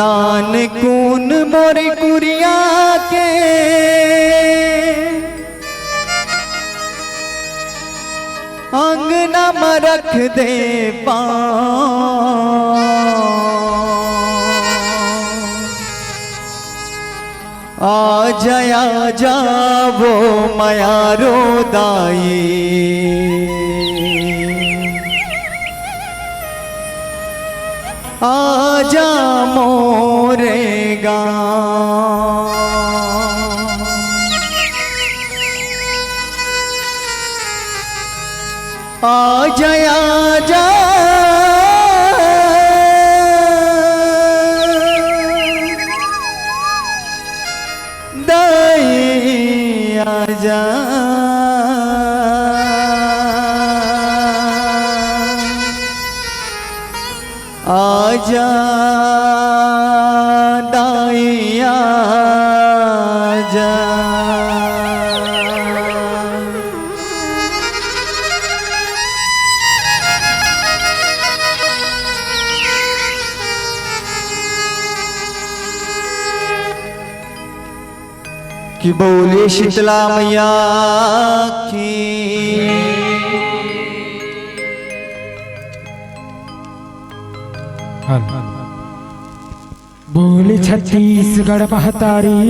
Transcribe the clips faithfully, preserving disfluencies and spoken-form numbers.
आन कोन मोर कुरिया के अंगना म रख दे पाँव। आजा, आजा वो मयारो दाई, आजा मोरे गाँव। आजा, आजा, दाई आजा। आजा, दाई आजा। कि बोले शीतला मैया की। बोले छत्तीसगढ़ महतारी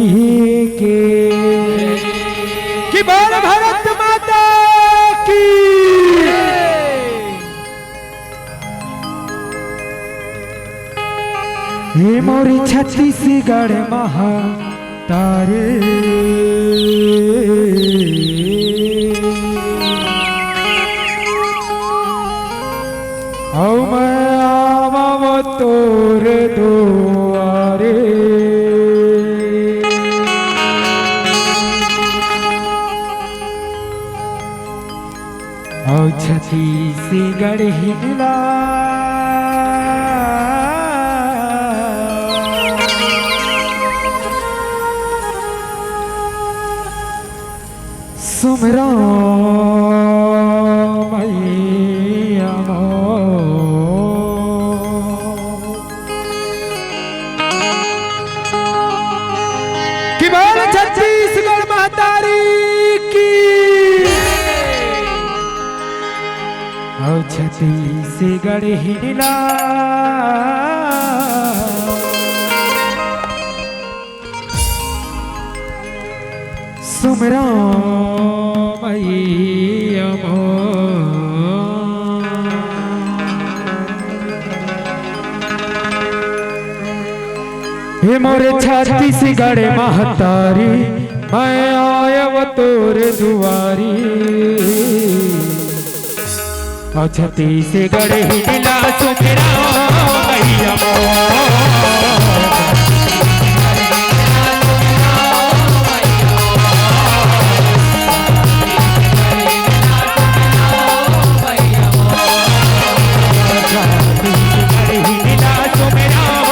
के। कि बोल भारत माता की। हे मोरे छत्तीसगढ़ महतारी। अउ मैं आवव तोर दुआरे। अउ छत्तीसगढ़ हिला। सुमिरँव मैया मोर। कि बोल छत्तीसगढ़ महतारी की। अउ छत्तीसगढ़ हिला। सुमिरँव मैया मोर। हे मोरे छत्तीसगढ़ महतारी, मैं आयव तोर दुआरी। अउ छत्तीसगढ़ हिला सुमिरँव मैया मोर। छत्तीसगढ़ हिला सुमिरँव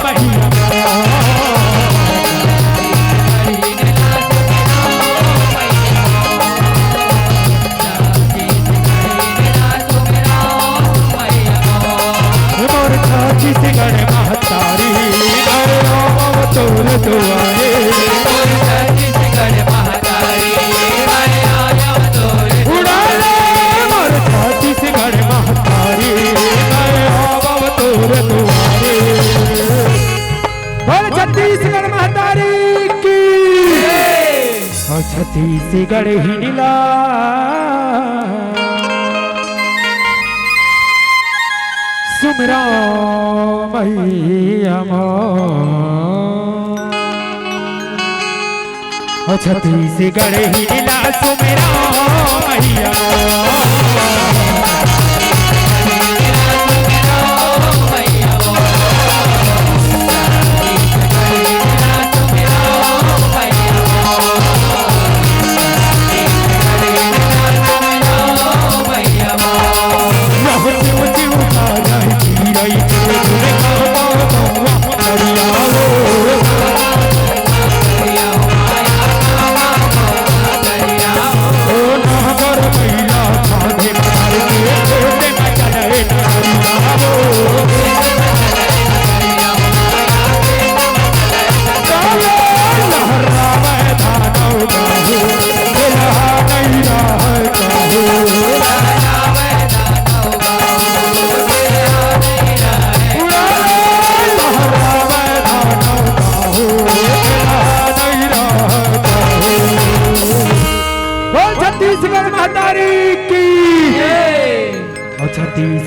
मैया मोर। मोर छत्तीसगढ़ महतारी, मैं आवव तोर दुआरे। मोर छत्तीसगढ़ महतारी, मैं आवव तोर उड़ा ले, दुआरे। मोर छत्तीसगढ़ महतारी, मैं आवव तोर दुआरे। बोल छत्तीसगढ़ महतारी की। अउ छत्तीसगढ़ हिला। सुमिरँव मैया मोर। अउ छत्तीसगढ़ हिला सुमिरँव मैया मोर।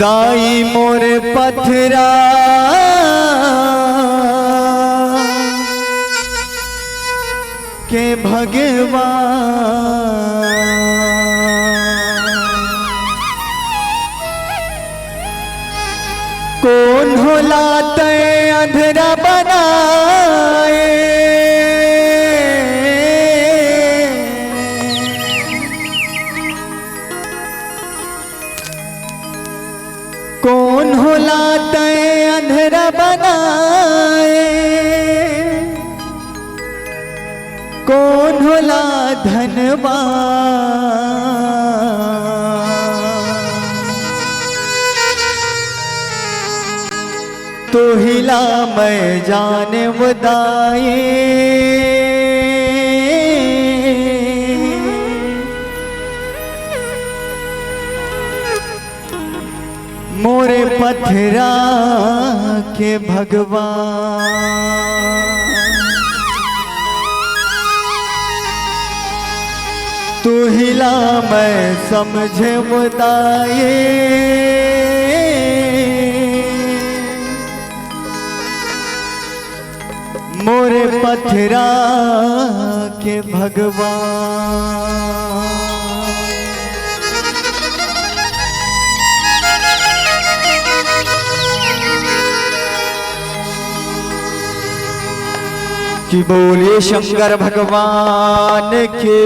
दाई मोर पथरा के भगवान, कोन होला तैं अंधरा बनाए। कोन होला तैं अंधरा बनाए, कोन होला धनवान। तोहिला मैं जाने दाई, मोरे पथरा के भगवान। तोहिला मैं समझे दाई, मोरे पथरा के भगवान। कि बोलिए शंकर भगवान की।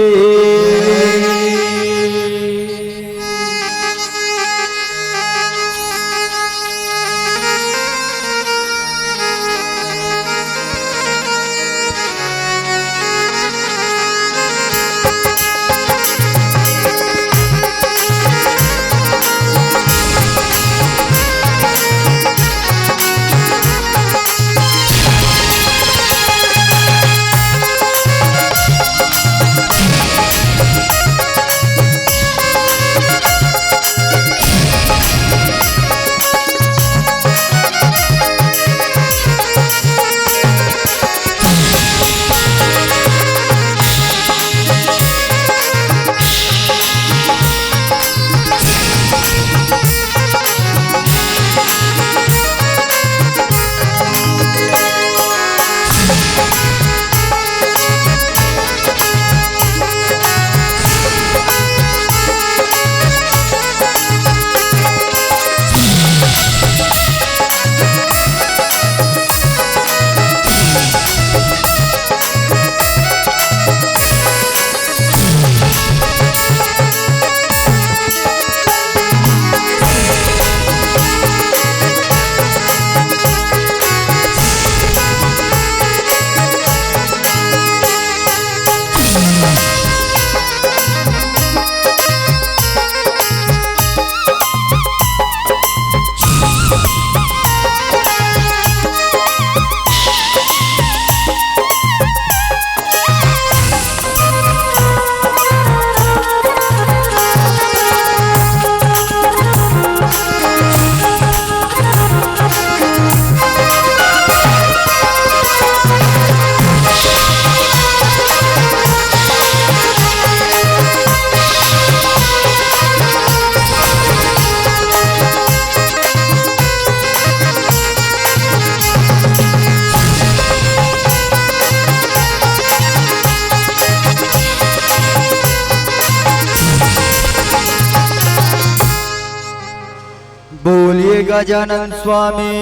बोलिए गजानन स्वामी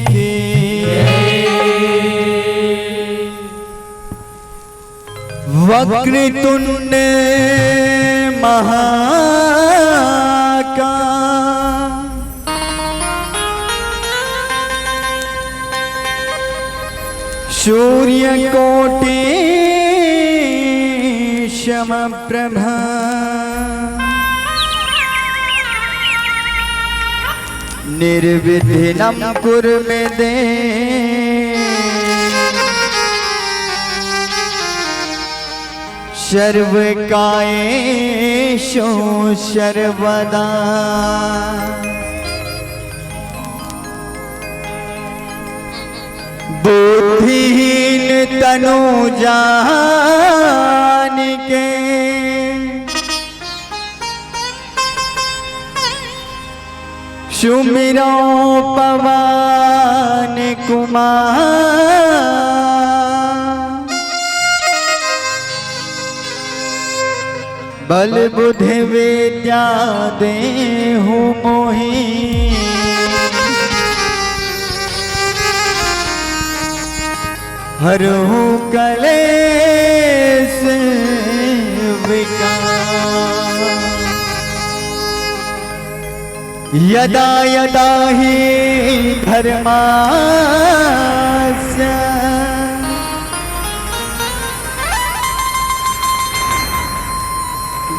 की। वक्रतुंड महाकाय, सूर्यकोटि समप्रभ, निर्विघ्नं कुरु मे देव, सर्वकार्येषु सर्वदा। बुद्धिहीन तनु जानिके, सुमिरौं पवन कुमार, बल बुद्धि विद्या देहु मोहि। हरहु कलेश विकार। यदा यदा हि धर्मस्य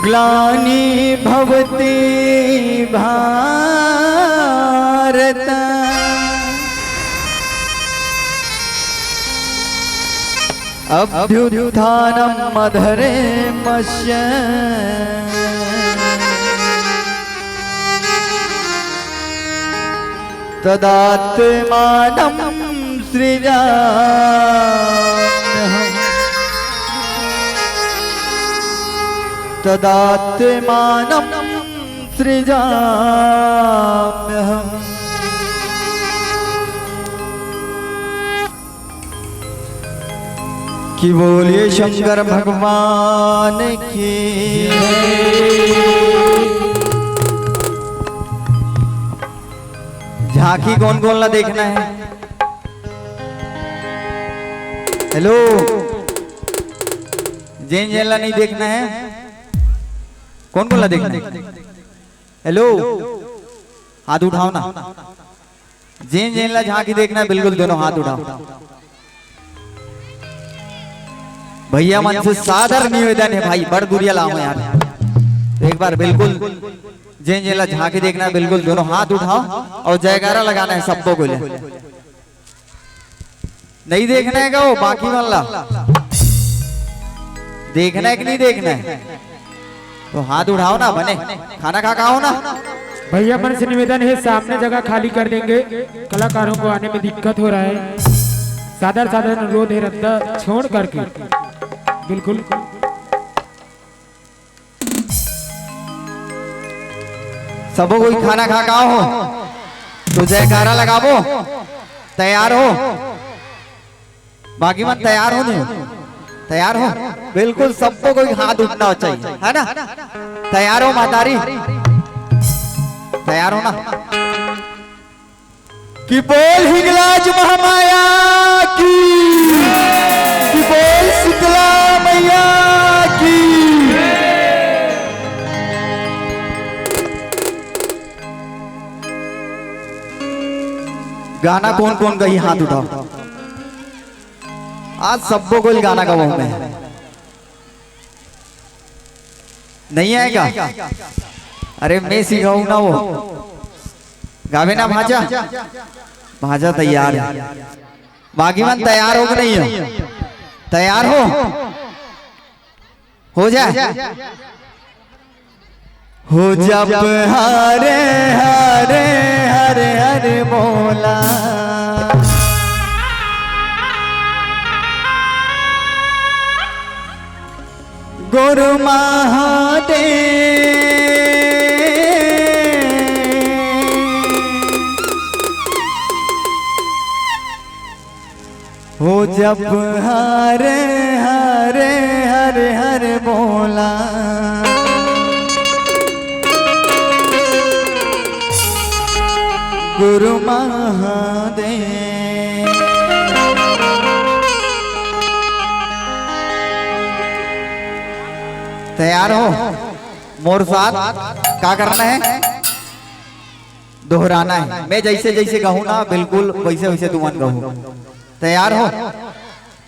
ग्लानिर्भवति भारत। अभ्युत्थानम् अधर्मस्य। तदात्मानं सृजाम्यहम्। तदात्मानं सृजाम्यहम्। कि बोलिए शंकर भगवान की। झांकी कोन कोन ला देखना है? हेलो, जेन जेन ला नहीं देखना है, कोन कोन ला देखना है? हेलो, हाथ उठाओ ना। जेन जेन ला झांकी देखना है, बिल्कुल दोनों हाथ उठाओ। भैया मन से सादर निवेदन है भाई, बड़ दुरिहा लाव यार, एक बार बिल्कुल जेन जेन ला झांकी देखना है, बिल्कुल दोनों हाथ उठाओ और जयकारा लगाना है सबको बोले। नहीं देखना है का वो बाकी मन ला? देखना है कि नहीं देखना है? तो हाथ उठाओ ना बने, खाना खा के आओ ना। भैया मन से निवेदन है, सामने जगह खाली कर देंगे, कलाकारों को आने में दिक्कत हो रहा है। सादर सादर अनुरोध है, रद्दा छोड़ करके। बिल्कुल। सबो कोई खाना खा के आओ हो तो जयकारा लगाबो। तैयार हो? बाकी मन तैयार हो नहीं? तैयार हो? बिल्कुल सबको कोई हाथ उठना चाहिए, है ना? तैयार हो मातारी? तैयार हो ना? कि बोल हिंगलाज महामाया की, कि बोल शीतला मैया की। गाना कोन कोन गही हाथ उठाओ। आज सबो कोई गाना गवाऊं मैं। नहीं आएगा? अरे मैं सिखाऊं ना वो। गावे ना भांजा? भांजा तैयार है। बाकी मन तैयार हो कि नहीं हो? तैयार हो? हो जाए। हो जप हरे हरे हरे हरे बोला। गुरु महादेव। हो जप हरे हरे हरे हरे बोला। गुरु महादेव। तैयार हो? मोर साथ का करना है? दोहराना है। मैं जैसे जैसे कहूँ ना, बिल्कुल वैसे वैसे तुमन कहू। तैयार हो?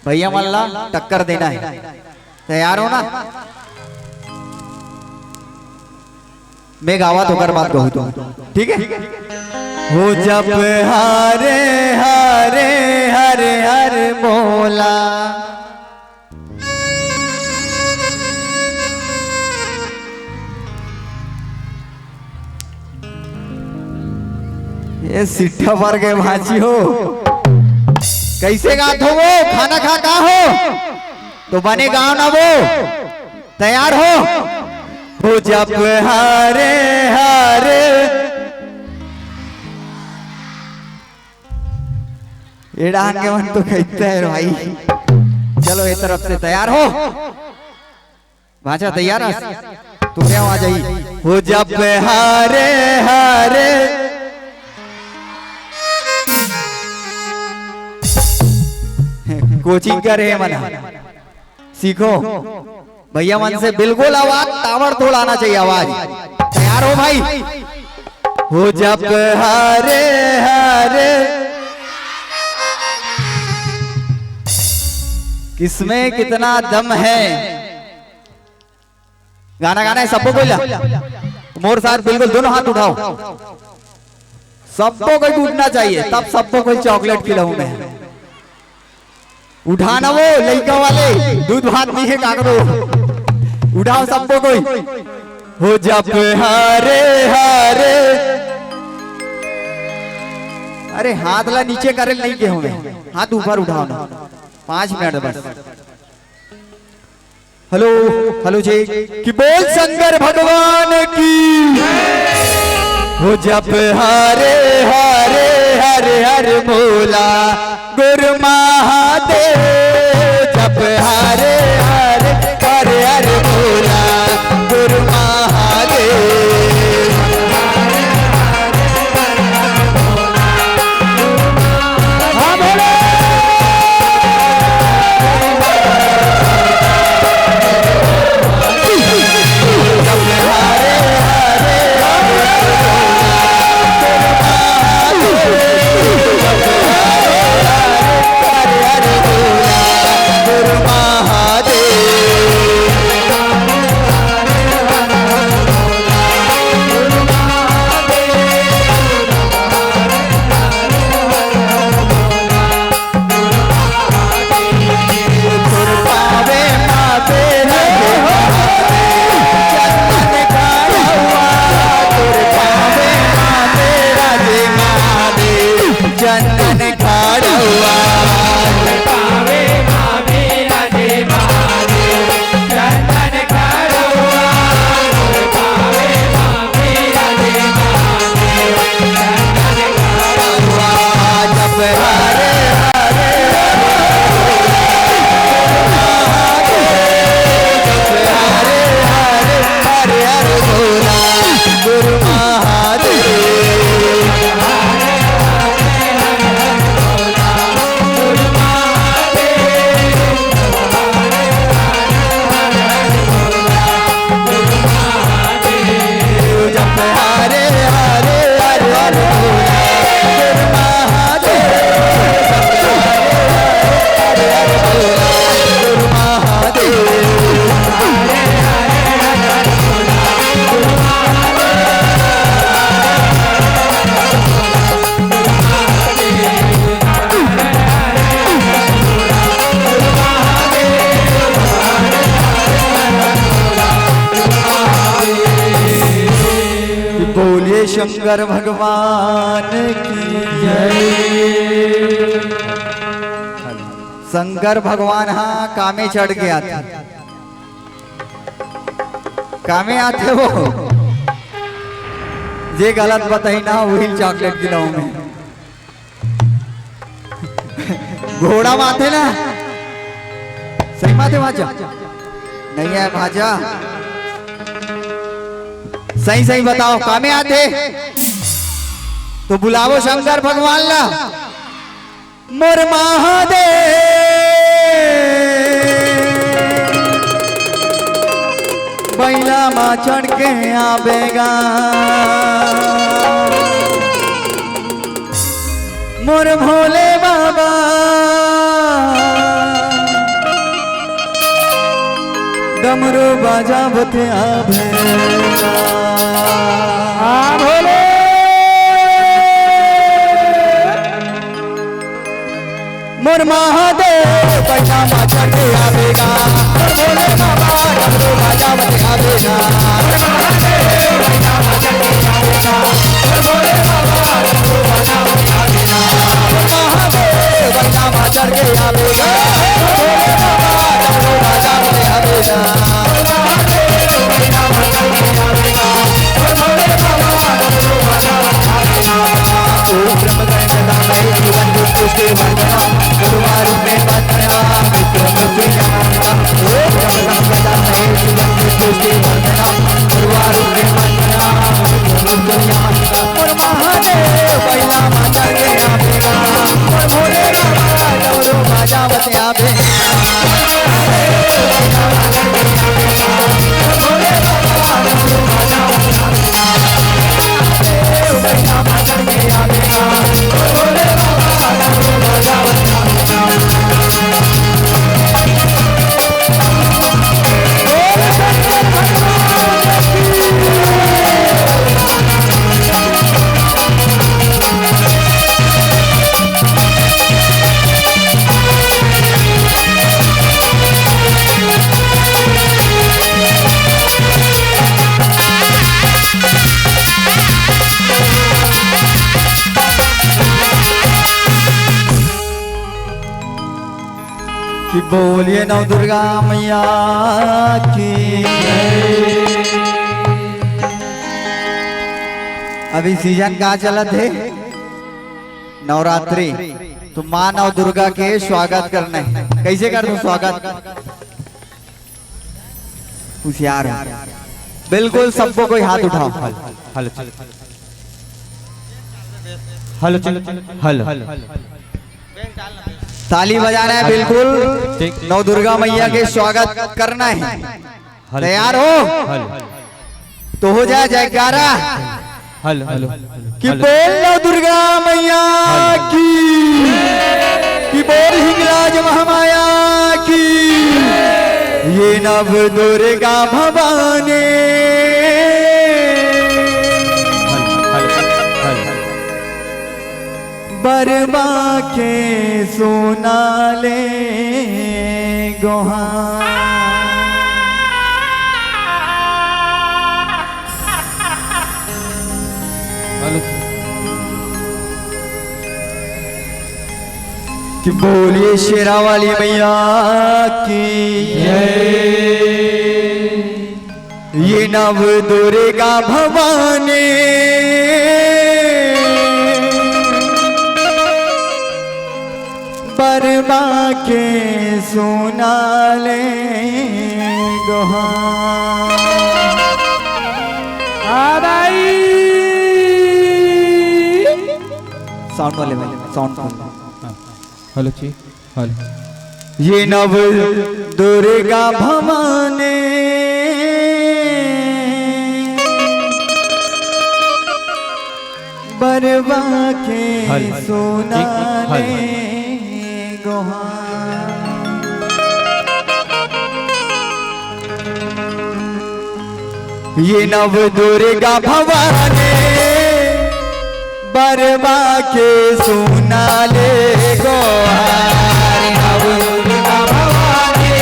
भैया मन ला टक्कर देना है। तैयार हो ना? मैं गावा तो ओकर बाद कहू तुम, ठीक है? हो जप हरे हरे हरे हरे बोला। ये सिट्ठा भर के भांची हो, कैसे गात हो वो? खाना खा का हो तो बने गाँव ना वो। तैयार हो? हो जप हरे हरे। एड़ा के मन तो कहते हैं भाई। चलो, ये तरफ से तैयार हो। भांचा तैयार है? तू क्या आ जाई? हो जब हारे हारे। कोचिंग करे हे मना। सीखो। भैया मन से बिल्कुल आवाज ताबड़तोड़ आना चाहिए, आवाज। तैयार हो भाई? हो जब हारे हारे, किसमें कितना दम है। गाना गाना है सबको, कोई ला। मोर साथ बिल्कुल दोनों हाथ उठाओ। सबको कोई उठना चाहिए, तब सबको कोई चॉकलेट खिलाऊं मैं। उठाना वो लइका वाले, दूध भात नहीं है काकरो। उठाओ सबको कोई। हो जब हारे हारे। अरे, हाथ ला नीचे करे नहीं के हमें, हाथ ऊपर उठाओ ना। पांच मिनट बस। हेलो, हेलो जी। कि बोल शंकर भगवान की। हो जप हरे हरे, हरे हर भोला गुरु महादेव। जप हरे हरे, हरे हर भोला गुरु महादेव। हाँ, बोलो। चंदन खाड़वा। बोलिए शंकर भगवान की जय। शंकर भगवान हा कामे चढ़ के आथे, कामे आथे वो। जे गलत बताही ना, वही चॉकलेट दिलाऊं मैं। घोड़ा माथे ना, सही माथे भांचा, नहीं है भांचा, सही सही बताओ, कामे आथे तो बुलावो शंकर भगवान ला। मोर महादेव बैला मा चढ़ के आबेगा। मोर भोले बाबा डमरू बाजावत आबे। हाँ भोले। मोर महादेव पैसा मा चढ़ के आवेगा। मोर भोले बाबा डमरू बाजावत आवेगा। मोर महादेव पैसा मा चढ़ के आवेगा। मोर भोले बाबा डमरू बाजावत आवेगा। मोर महादेव पैसा मा चढ़ के आवेगा। मोर भोले बाबा डमरू बाजावत आवेगा। मोर महादेव पैसा मा चढ़ के आवेगा। मोर भोले बाबा डमरू बाजावत आवेगा। ओम ब्रह्म गणेश दामय जीवन दुख उसके वर्णन। बोलिए नव दुर्गा मैया की। अभी सीजन का चलत हे? नवरात्रि। तो माँ नव दुर्गा के स्वागत करना है। कैसे कर दूं स्वागत? होशियार हो। बिल्कुल सबको कोई हाथ उठाओ। Hello, hello, hello, hello. ताली बजाना है बिल्कुल। ठीक। नव दुर्गा मैया के स्वागत करना है। हेलो। तैयार हो? हेलो। तो हो जाए जयकारा। Hello, hello, hello. कि हेलो। बोल नव दुर्गा मैया हेलो। की, कि बोल हिंगलाज महामाया की। ये नव Durga Bhavani. Hello, hello, hello. Barwa के सुना ले गोहार। हेलो। कि बोलिए शेरा वाली मैया की। जय। ये नव दुर्गा भवानी बरवा के सुना ले गोहार। आ भाई। साउंड वाले भाई, साउंड खोल। हेलो जी, हेलो। ये नव दुर्गा भवानी बरवा के हेलो। सुना एक, एक, हेलो। ले गोहार। ये नव दुर्गा भवानी बरवा के सुना ले गोहार। नव दुर्गा भवानी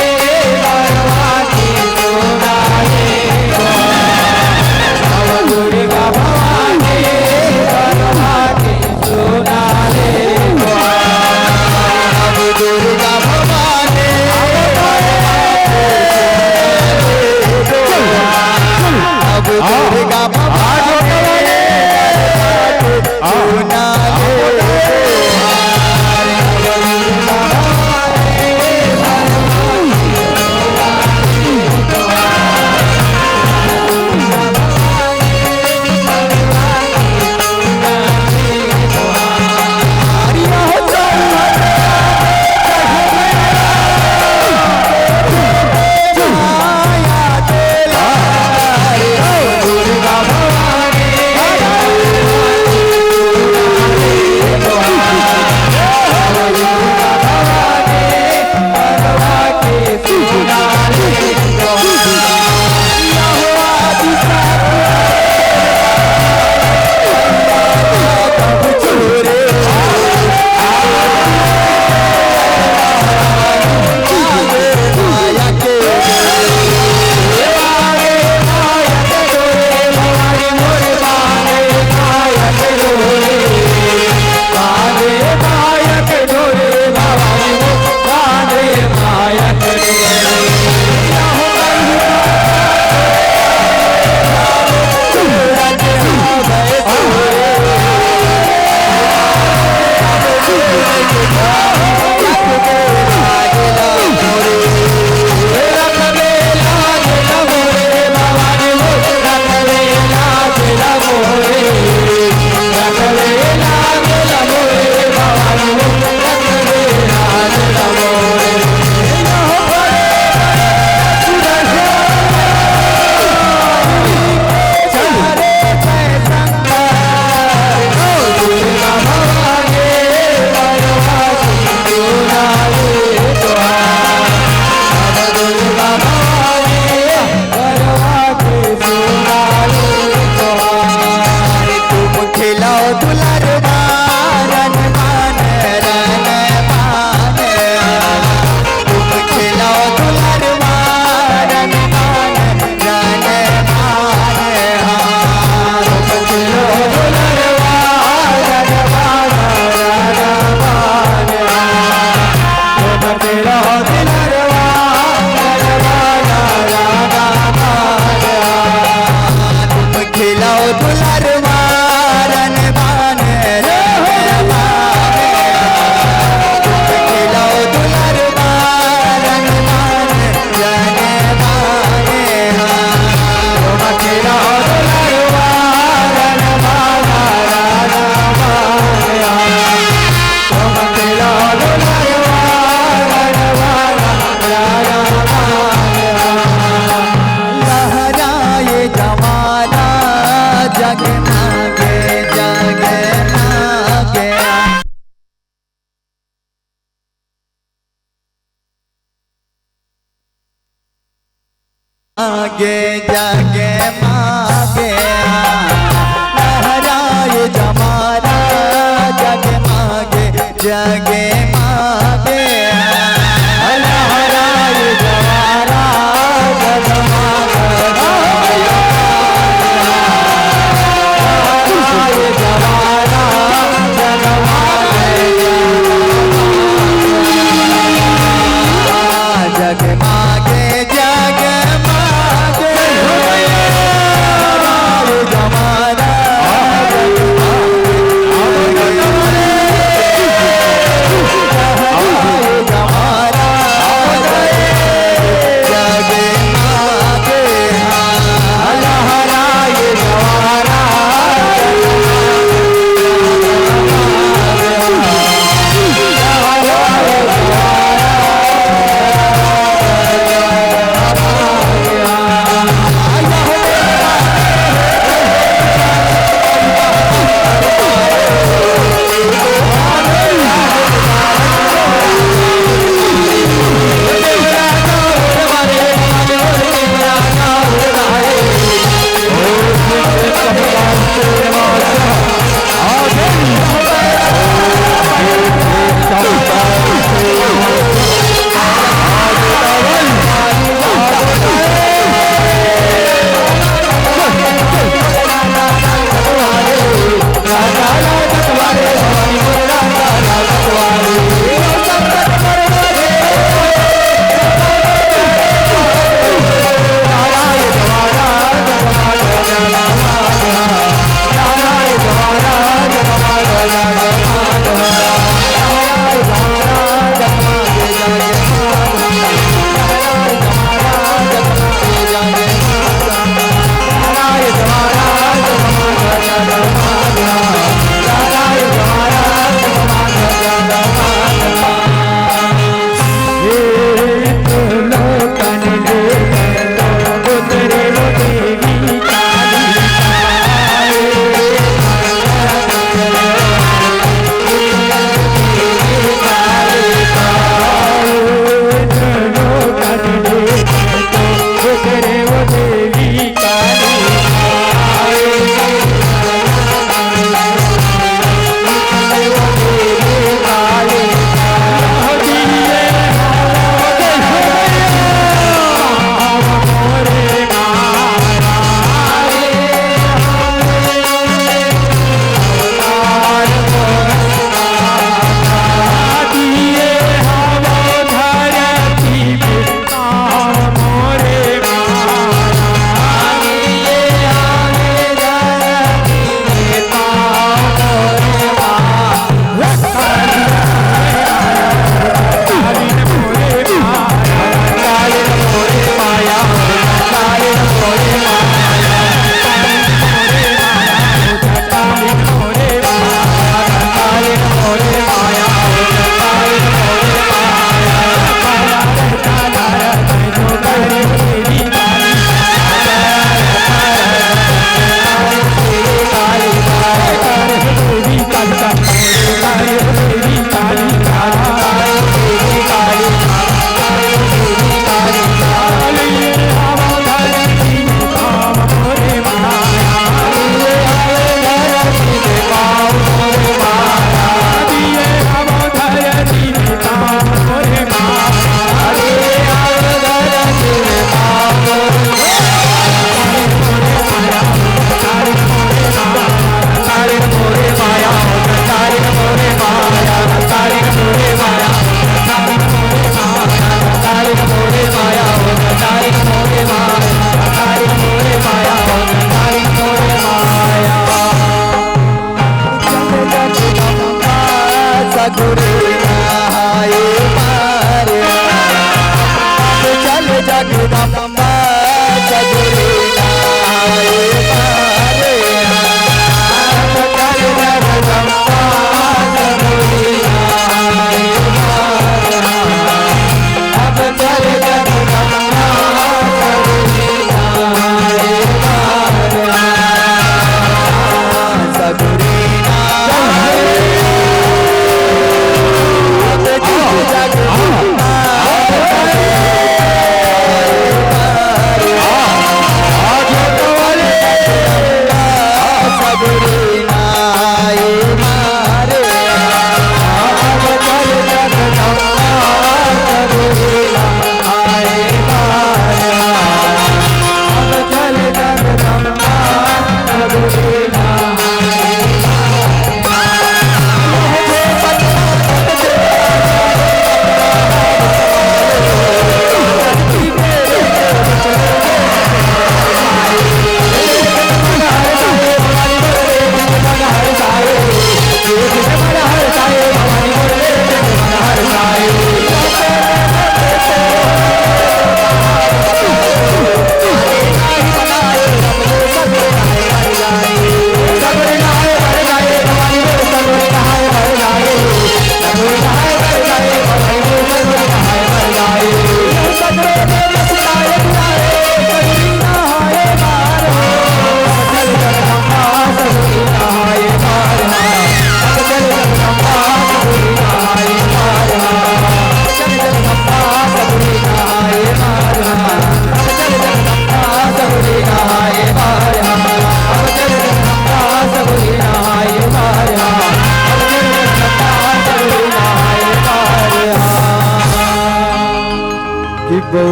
बरवा के सुना ले गोहार। नव दुर्गा भवानी बरवा के सुना ले गोहार। नव दुर्गा भवानी बरवा के सुना ले गोहार। नव दुर्गा भवानी सुना ले। आगे जगे मागे लहराए जवारा, जगे मागे जगे मागे लहराए जवारा, जगे मागे लहराए जवारा, जगे मागे जग मागे जग मागे।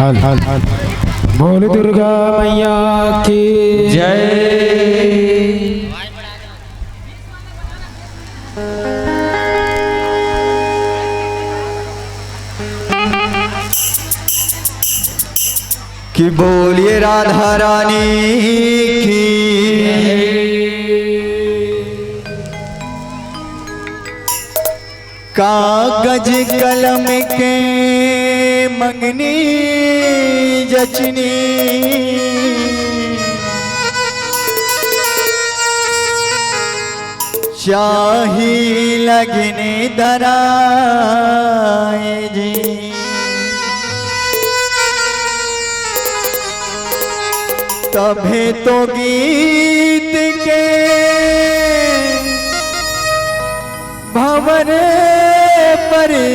हल, हल, हल। बोल दुर्गा मैया की जय। कि बोलिए राधा रानी की। कागज कलम के मंगनी जचनी, चाही लगिन दराए जी। तभे तो गीत के भंवर परे,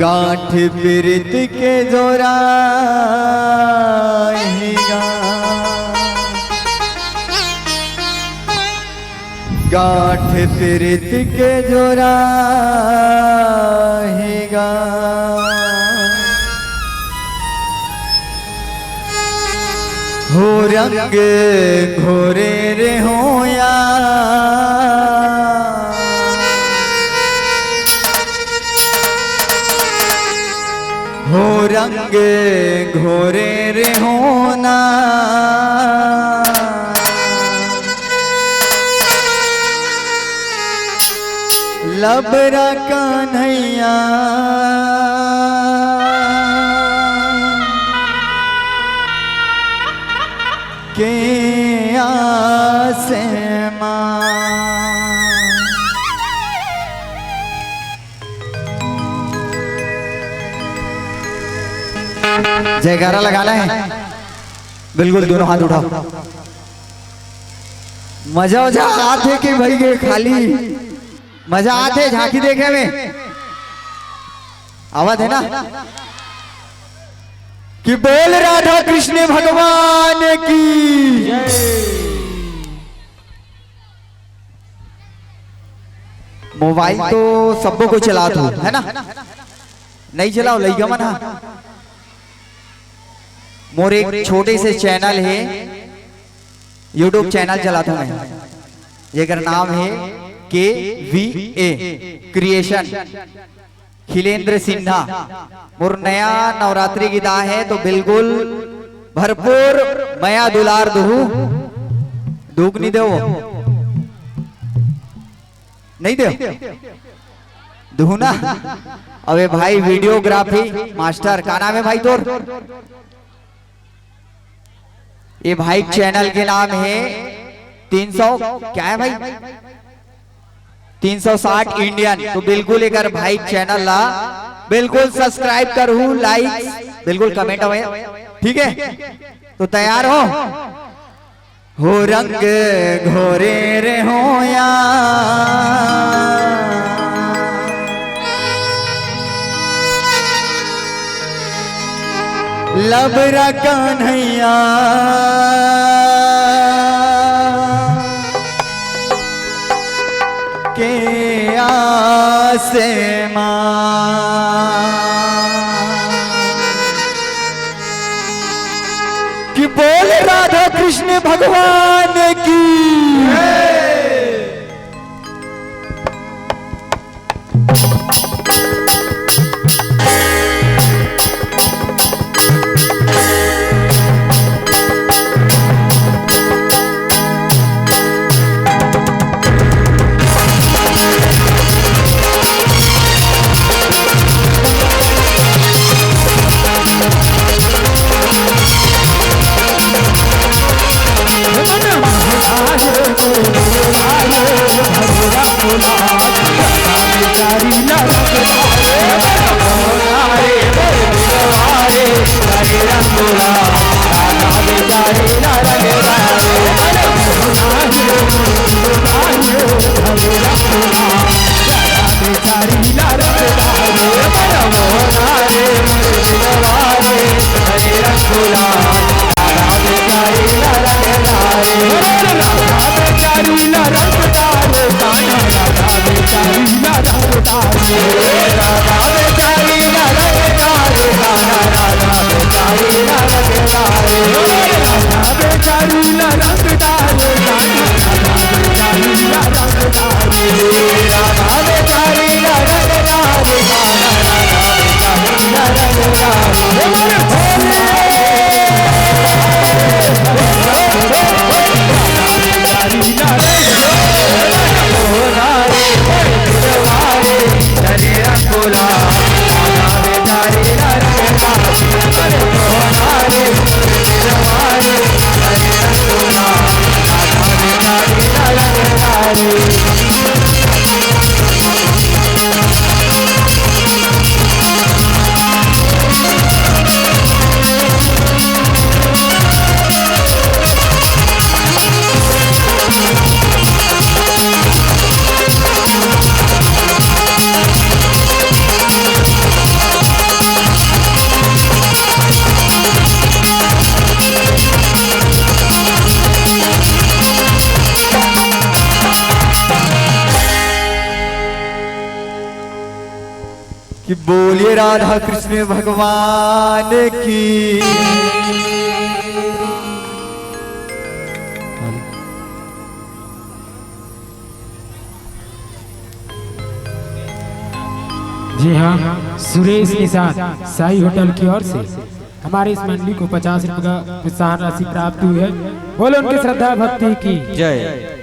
गांठ पीरित के जोरा ही गा। गांठ पीरित के जोरा ही गा। हो रंग घोरे रे होया, हो रंग घोरे रे होना। लबरा कन्हैया के आस मा। जयकारा लगाना है, बिल्कुल दोनों हाथ उठाओ। मजा वजा आत हे कि भाई ये खाली मजा आत हे झांकी देखे में? आवत हे ना? कि बोल राधा कृष्ण भगवान की। मोबाइल तो सबो कोई चलात हो, है ना? नहीं चलाओ, लइका मन हा। मोर एक छोटे से चैनल हे, YouTube चैनल चलात हों मैं, जेकर नाम हे K V A creation, Khilendra Sinha. मोर नया नवरात्रि गीत आय हे, तो बिल्कुल भरपूर मया दुलार दुहू, दुख नहीं देवो। नहीं दे दुहू ना। अबे भाई, वीडियोग्राफी मास्टर, का नाम हे भाई तोर? ये भाई चैनल के नाम हे तीन सौ, क्या हे भाई, तीन सौ साठ इंडियन। तो बिल्कुल एक बार भाई चैनल ला बिल्कुल सब्सक्राइब करहू, लाइक, बिल्कुल कमेंट हवे, ठीक हे? तो तैयार हो? हो रंग घोरे रे होया, लबरा कन्हैया के आस मा। कि बोल राधा कृष्ण भगवान की। कि बोलिए राधा कृष्ण भगवान की। जी हाँ, सुरेश निषाद, साई होटल की ओर से हमारे इस मंडली को पचास रुपये का प्रोत्साहन राशि प्राप्त हुई है। बोलो उनकी श्रद्धा भक्ति की जय।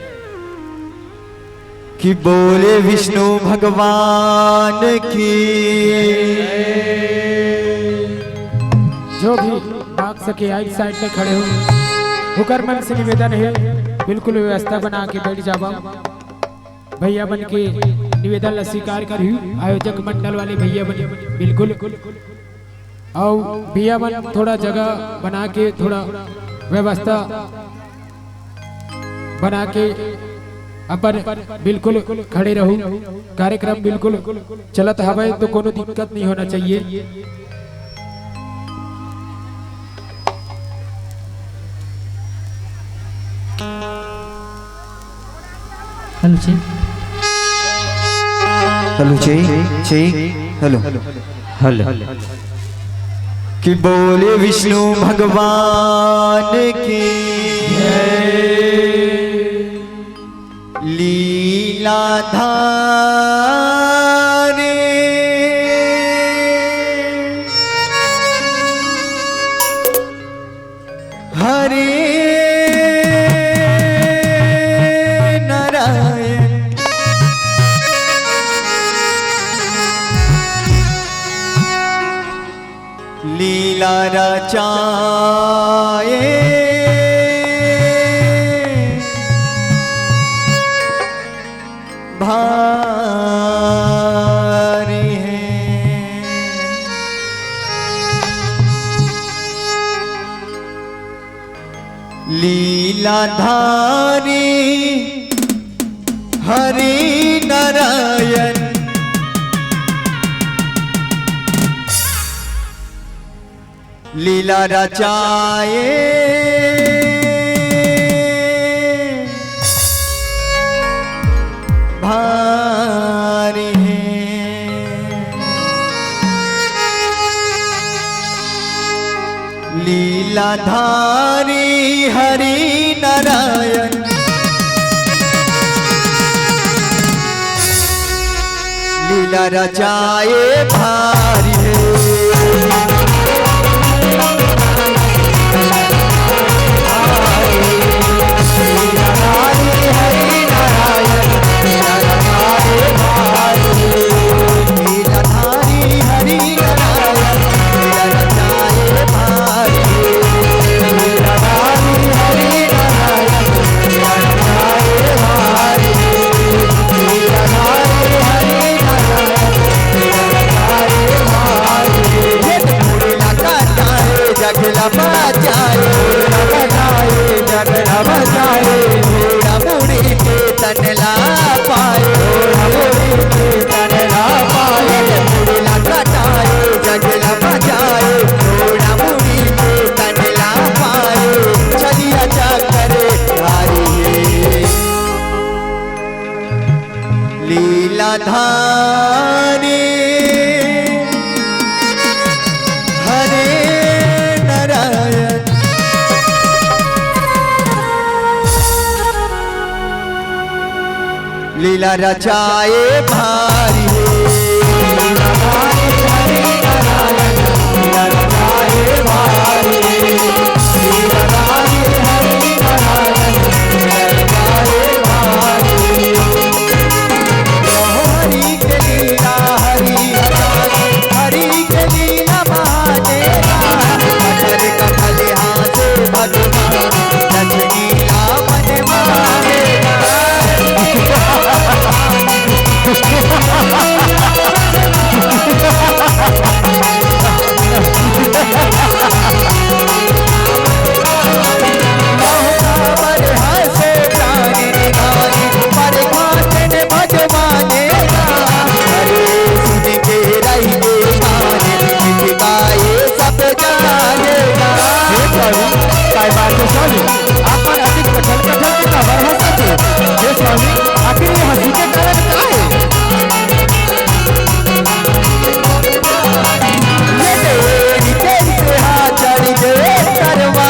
कि बोले विष्णु भगवान की। जो भी भाग सके, आइट साइड पे खड़े हो, उकर मन से निवेदन है, बिल्कुल व्यवस्था बना के बैठ जावा। भैया मन के निवेदन ला स्वीकार करहू, आयोजक मंडल वाले भैया मन, बिल्कुल। अउ भैया मन थोड़ा जगह बना के, थोड़ा व्यवस्था बना के अपन बिल्कुल खड़े रहू। कार्यक्रम बिल्कुल चलत हवय, तो कोनो दिक्कत नहीं होना चाहिए। हेलो जी। हेलो जी, जी, हेलो। हेलो। कि बोले विष्णु भगवान की जय। लीलाधारी हरे नारायण लीला रचाए भारी है। लीलाधारी हरि नारायण लीला रचाए भारी है। लीलाधारी हरि नारायण लीला रचाए भारी है। जाए, घोड़ा बजाए, जगड़ा बजाए, घोड़ा मुड़ी के तनला पाए, घोड़ा मुड़ी के तनला पाए, मुड़ला कटाए, जगड़ा बजाए, घोड़ा मुड़ी के तनला पाए, छलिया चक्कर धारी है। लीलाधारी हरे नारायण, लीला रचाए भारी हे। लीलाधारी हरे नारायण, लीला रचाए भारी हे। लीलाधारी हरे नारायण, लीला रचाए भारी हे। हरि के लीला, हरि हरि के लीला महादेवा, कटल कटल हाथ भगवान, लक्ष्मी लावन मांगेगा। हे स्वामी, काय बात हे स्वामी? आप मन अतिक कठोर कठोर के काबर हंसत हे? हे स्वामी, आखिर ये हंसी के कारण का हे? ये तेरी कैसे हाथ चढ़ गए करवा,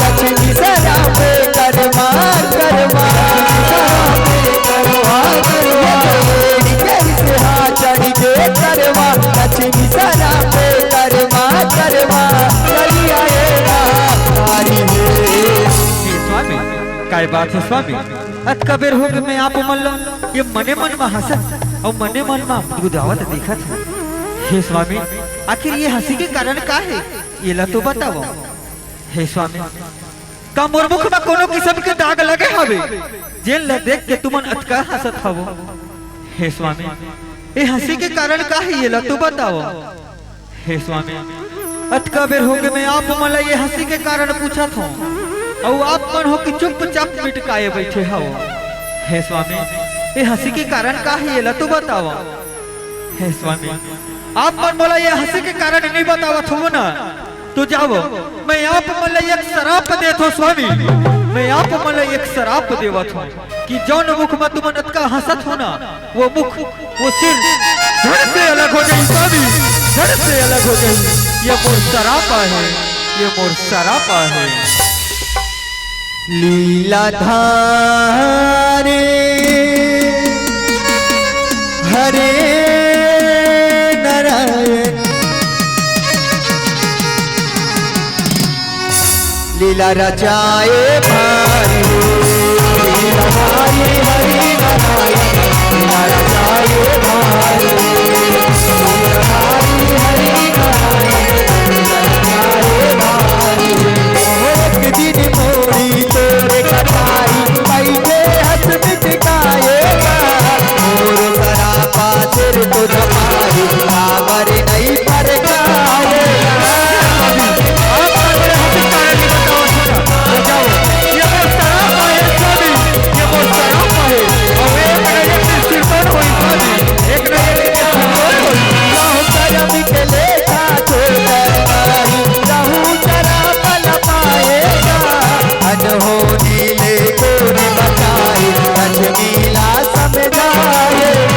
लक्ष्मी सरा पे करवा, करवा, करवा, करवा। ये तेरी कैसे हाथ चढ़ गए करवा, लक्ष्मी सरा पे करवा, करवा। चली आए ना तारी हे। हे स्वामी, काय बात हे स्वामी? अतका बेर होगे मैं आप मन ल ये मने मन म हंसत अउ मने मन म गुदगुदावत देखत हंव। हे स्वामी, आखिर ये हंसी के कारण का हे? येला तो बतावव। हे स्वामी, का मोर मुख म कोनो किसम के दाग लगे हवे, जेन ल देख के तुमन अतका हंसत हवव? हे स्वामी, ये हंसी के कारण का हे? येला तो बतावव। हे स्वामी, अतका बेर होगे मैं आप मन ल ये हंसी के कारण पूछत हंव, अउ आप मन हो कि चुपचाप मिटकाए बइठे हव। हे स्वामी, ये हंसी के कारण का हे, येला तो बतावव। हे स्वामी, आप मन मोला ये हंसी के कारण नइ बतावत हव ना, तो जावव, मैं आप मन ल एक सराप देत हंव स्वामी, मैं आप मन ल एक सराप देवत हंव। कि जौन मुख म तुमन अतका हंसत हो ना, वो मुख, वो सिर झट से अलग हो जाही स्वामी, झट से अलग हो जाही। ये मोर सराप आहे, ये मोर सराप आहे। लीलाधारी हरे नारायण, लीला रचाए भारी हो, लीला भारी हरि नारायण, लीला रचाए भारी हो, लीला भारी हरि नारायण, लीला रचाए भारी हो। एक दिन मोरी तोरे कटारी, बैठे हंस मिटकाएगा, मोर सरापा सिर तो झपारी, काबर नहीं फरकाएगा। आप मन मोला हंसी के कारण नइ बतावत हो ना, तो जावव, ये मोर सराप आहे स्वामी, ये मोर सराप आहे। अउ एक न एक दिन सिरतोड़ होही स्वामी, एक न एक दिन सिरतोड़ होही। राहु करम के लेखा छोड़ नाही, राहु सराप ल पाएगा। अनहोनी ले कोरी बताई, लक्ष्मी ला समझाएगा।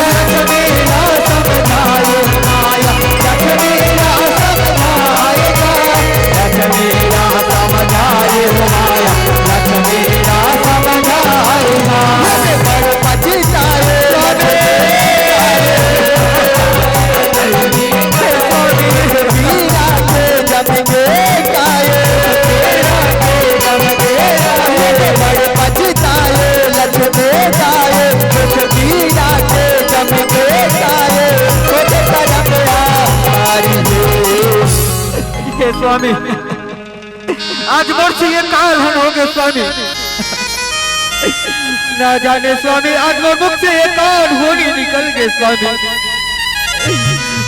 लक्ष्मी ला समझाए माया, लक्ष्मी ला समझाएगा। लक्ष्मी ला समझाए माया, लक्ष्मी ला समझाएगा। बड़ पछताए, पीरा के जम के गाए, पीरा के जम के गाए। बड़ पछताए, लक्ष्मी गाए, कुछ पीरा के जम के गाए, कुछ करम आ रही है। हे स्वामी, आज मोर से ये का अलहन होगे स्वामी, ना जाने स्वामी, आज मोर मुख से ये का अनहोनी निकल गे स्वामी।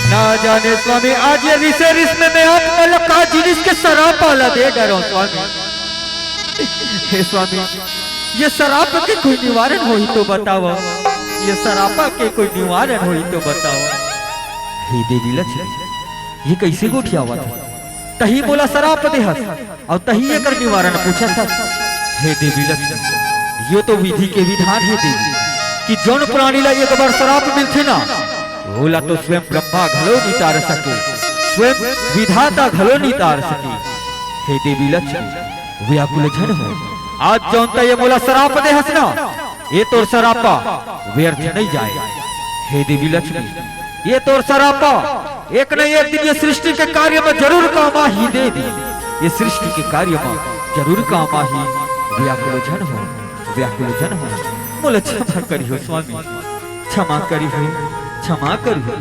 ना जाने स्वामी, आज ये रिसे रिस में मैं आप मन ला का जिनिस के सराप ला दे डरंव स्वामी। हे स्वामी, ये सराप के कोई निवारण होही तो बतावव, ये सराप के कोई निवारण होही तो बतावव। हे देवी लक्ष्मी, ये कइसे गोठियावत हे? तहीं मोला सराप दे हस, अउ तहीं एकर निवारण पूछत हस। हे देवी लक्ष्मी, ये तो विधि के विधान हे देवी, कि जउन प्राणी ला एक बार सराप मिलथे ना, ओला तो स्वयं ब्रह्मा घलो नितार सके, स्वयं विधाता घलो नितार सके। हे देवी लक्ष्मी, व्याकुल झन हो, आज जउन तैं ये मोला सराप दे हस ना, ये तोर सरापा व्यर्थ नइ जाय। हे देवी लक्ष्मी, ये तोर सरापा एक न एक दिन ये सृष्टि के कार्य म जरूर काम आही देवी, ये सृष्टि के कार्य म जरूर काम आही। व्याकुल झन हो, व्याकुल झन हो, मोला क्षमा करिहो स्वामी, क्षमा करिहो, क्षमा करिहो।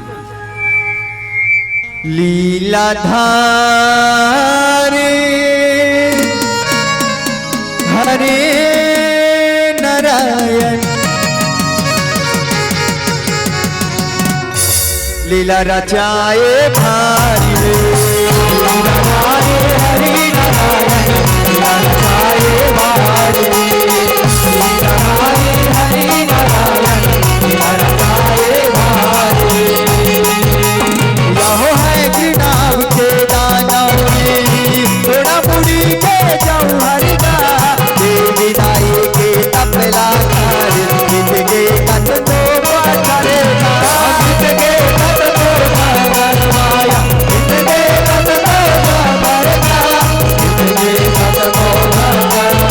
लीलाधारी हरे नारायण, लीला रचाए भारी रे। लीलाधारी हरे नारायण, लीला रचाए भारी रे। लीलाधारी हरे नारायण, लीला रचाए भारी रे। यहो है घृणाव के दानव री, थोड़ा मुड़ी के जाऊं हरिदा, देवी दाई के तपला कर, बीत के कत तो पाछड़े ना, बीत के कत तो पाछड़े ना, बीत के कत तो पाछड़े ना।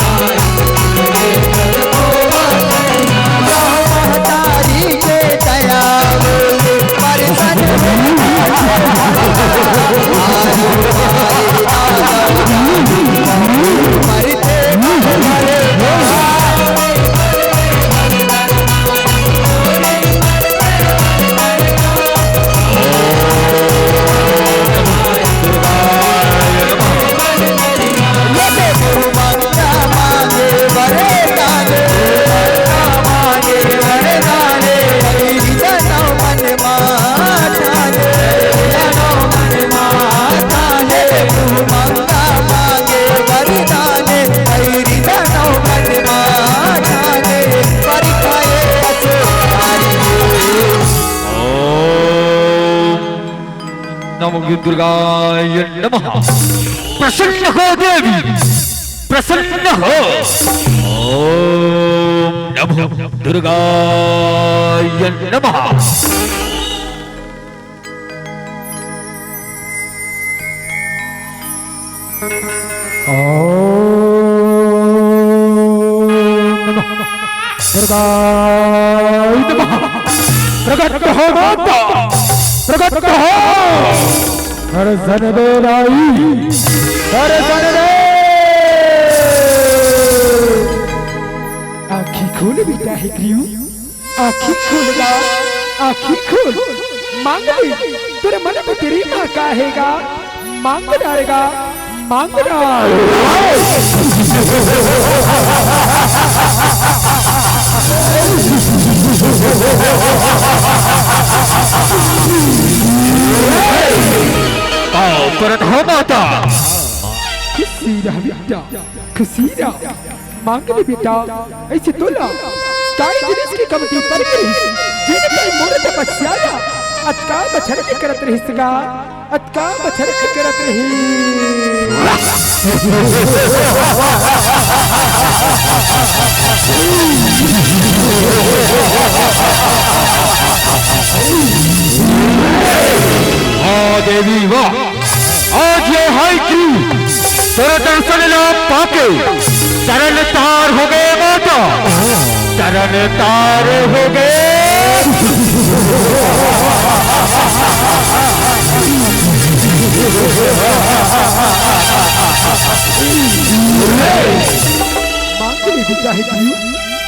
ओम नमो दुर्गाय नमः। प्रसन्न हो देवी, प्रसन्न हो। ओम नमो दुर्गाय नमः। ओम नमः दुर्गाय नमः। प्रकट हो माता, प्रकट हो। दर्शन दे दाई, दर्शन दे। आँखी खोल बेटा हे क्रियू, आँखी खोल गा, आँखी खोल। मांग ले, तोरे मन में तेरी माँ का हे गा, मांग डार गा, मांग डार। आओ परत हो माता। खुशी रह बेटा, खुशी रह। मांग ले बेटा, अइसे तोला काय जिनिस के कमती पड़ गे रहिस, जेन तैं मोर तपस्या ला अतका बछर ले करत रहिस गा, अतका बछर ले करत रहिस। वाह देवी वाह, आज ये हाई की तोर दर्शन ला पाके तरन तार हो गे माता, तरन तार हो गे। मांग ले बेटा हे क्रियू,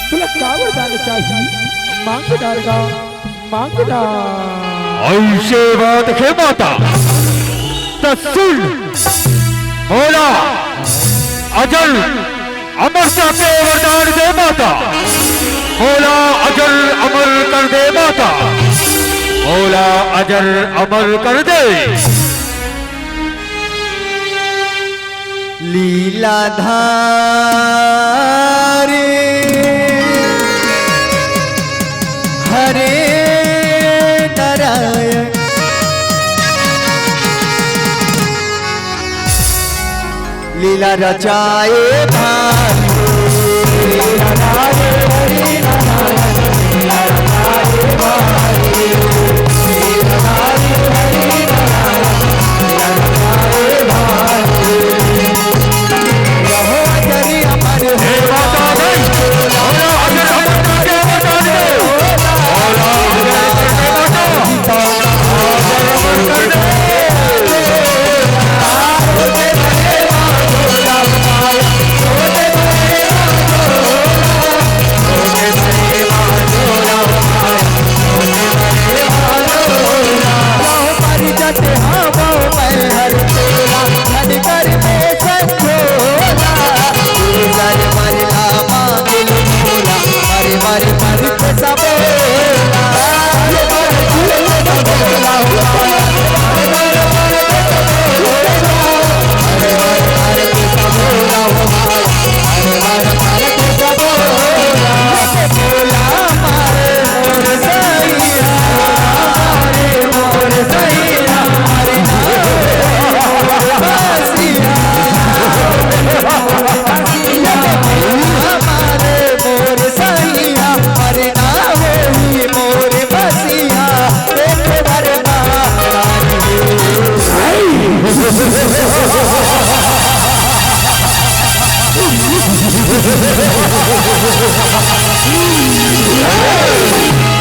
तोला का वरदान चाही, मांग डार गा। मांगना। अइसे बात हे माता, त सुन, मोला अजर अमरता के वरदान दे माता, मोला अजर अमर कर दे माता, ओला अजर अमर कर दे। लीलाधारी हरे नारायण। लीला रचाए भाई।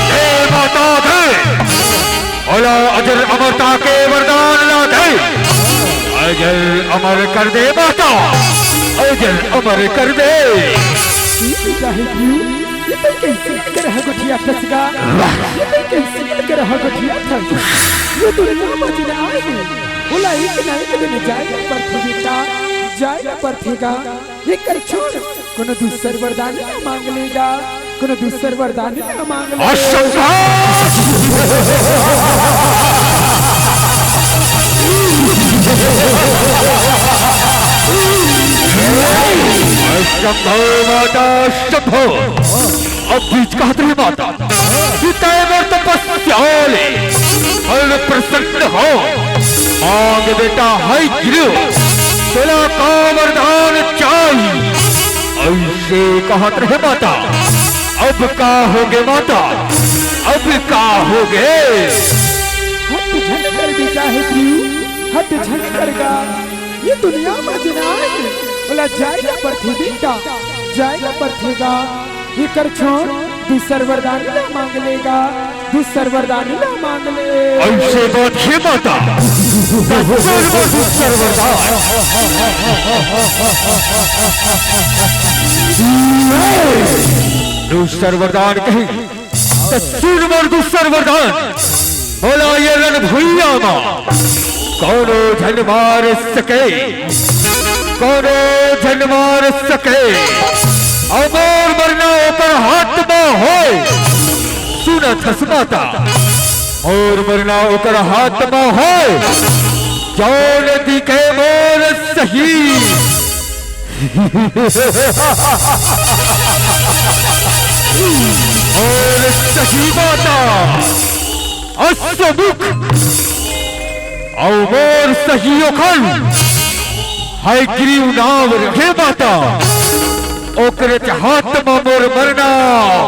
जय माता दी। ओला अजर अमरता के वरदान ला दे। अजर अमर कर दे माता, अजर अमर कर दे। ये तो कइसे करहा गोठिया फंसगा, ये तो कइसे करहा गोठिया फंसगा। ये तो ना बचना है। ओला एक ना एक दिन जाए बर पड़थे बेटा, जाए बर पड़थे गा। एकर छोड़, कोनो दूसर वरदान ला मांग लेगा, कोनो दूसर वरदान ला मांग लेगा। असंभव! असंभव माता, असंभव। अब बीच कहत रहे माता, पिता मोर तपस्या ले फल प्रसन्न हो। मांग बेटा है गिरो, तोला का वरदान चाही? अइसे कहत रहे माता। अब का होगे माता, अब का होगे? हट झन कर बेटा हे प्रियु, हट झन कर गा। ये दुनिया म जेन आए हे, ओला जाए ला परथे बेटा, जाए ला परथे गा। एकर छोड़ दूसर वरदान ला मांग लेगा, दूसर वरदान ला मांग ले। अइसे बात हे माता, दूसर वरदान। दूसर वरदान कही, त सुन मोर दूसर वरदान। मोला ये रण भुइयां म कोनो झन मार सके, कोनो झन मार सके। अउ मोर मरना ओकर हाथ म होय। सुनत हस माता, मोर मरना ओकर हाथ म होय। जौन दिखे मोर सही। अउ सही माता, अश्वमुख, अउ मोर सही ओखर हयग्रीव नाव रहे माता, ओकरे हाथ म मोर मरना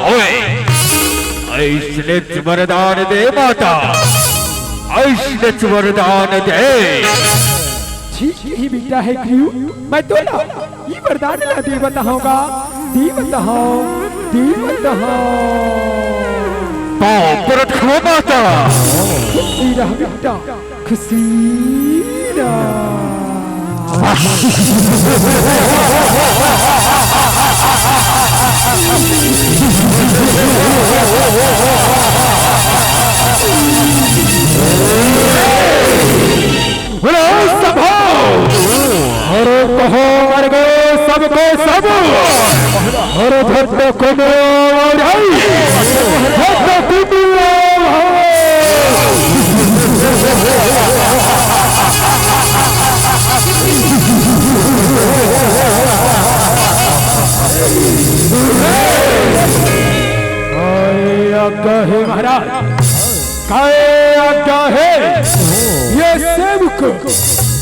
होय। अइसने वरदान दे माता, अइसने वरदान दे। ठीक ही बेटा हयग्रीव, मैं तोला ई वरदान ला देवत हंव गा, देवत हंव, देवत हंव। पाँव परत हंव माता। खुशी रह बेटा, खुशी रह। बोलो सभा। अरे कहो मर गए सबको सब। अरे धत्त कुंडो भाई, धत्त कुंडो भाई।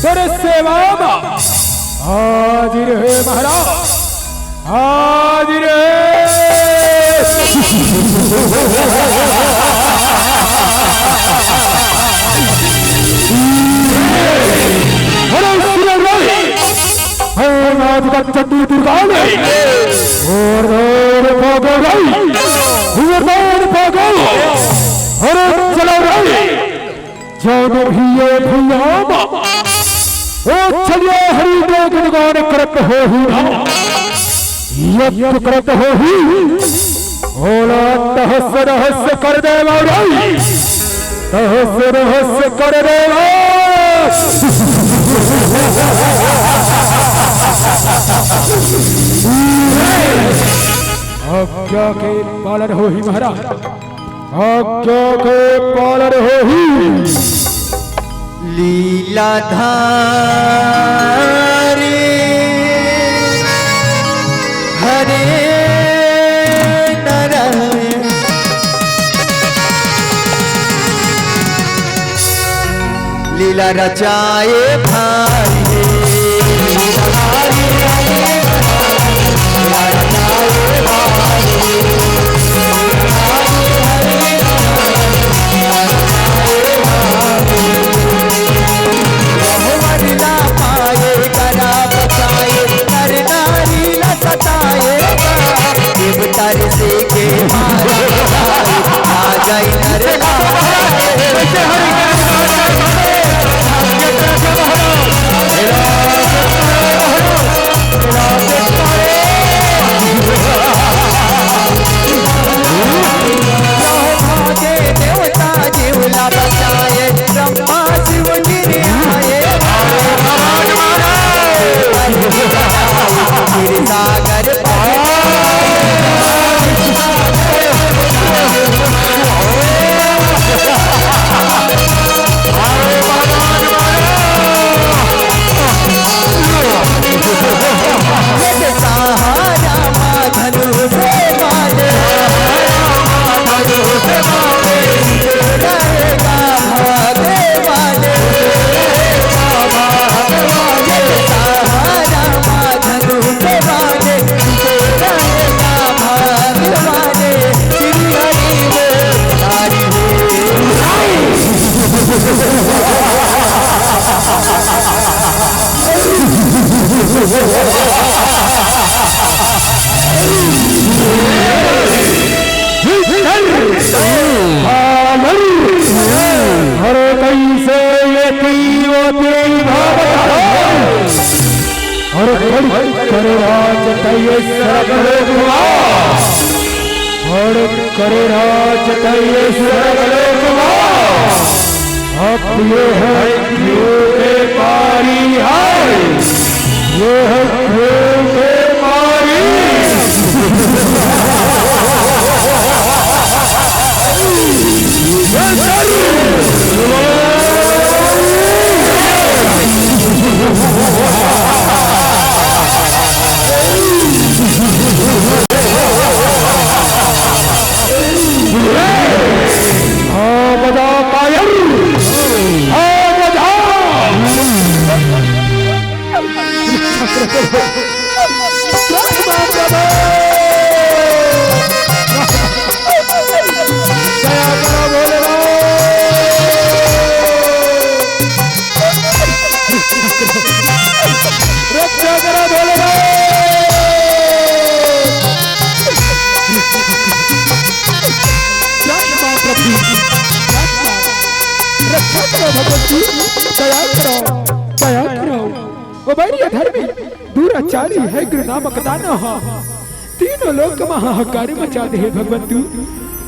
तोरे सेवा म हाजिर हे महाराज, हाजिर हे। अरे सुन रे, हे माँ दुर्गा, चंडी दुर्गा ने, और और भागो रे, और और भागो। अरे चलो रे, जौन भी ये भैया बा, ओ चलिए हरि के गुणगान करत होही ना, यज्ञ करत होही, ओला तहस नहस कर देवा रे, तहस नहस कर देवा। आज्ञा के पालन होही महाराज। आज्ञा के पालन होही। लीलाधारी हरे नारायण, लीला रचाए भारी हे। बहुवर ला पाए, करा बचाए, नर नारी ला सताए। देवता ऋषि के मारा, आ जाई नर नारायण। ब्रह्मा के देवता जीवला बचाए, ब्रह्मा शिव गिर आए। गिर सागर अरे कैसे ये तीनों तीन भाग अरे करे राज तैये सरग लोक मा। अरे करे राज तैये सरग लोक मा। अब ये है क्यों के पारी है, ये है क्यों के पारी। हाँ, बजा पायल। हाँ, बजा। दया करो भोले बाबा। रक्षा करो भोले बाबा। जय मां प्रभु, जय मां। रक्षा करो भगवती, दया करो, दया करो। ओ बैरिया धर्मी, दुराचारी है गुरु नामक दानव। तीनों लोक म हाहाकार मचा दे हे भगवंतु।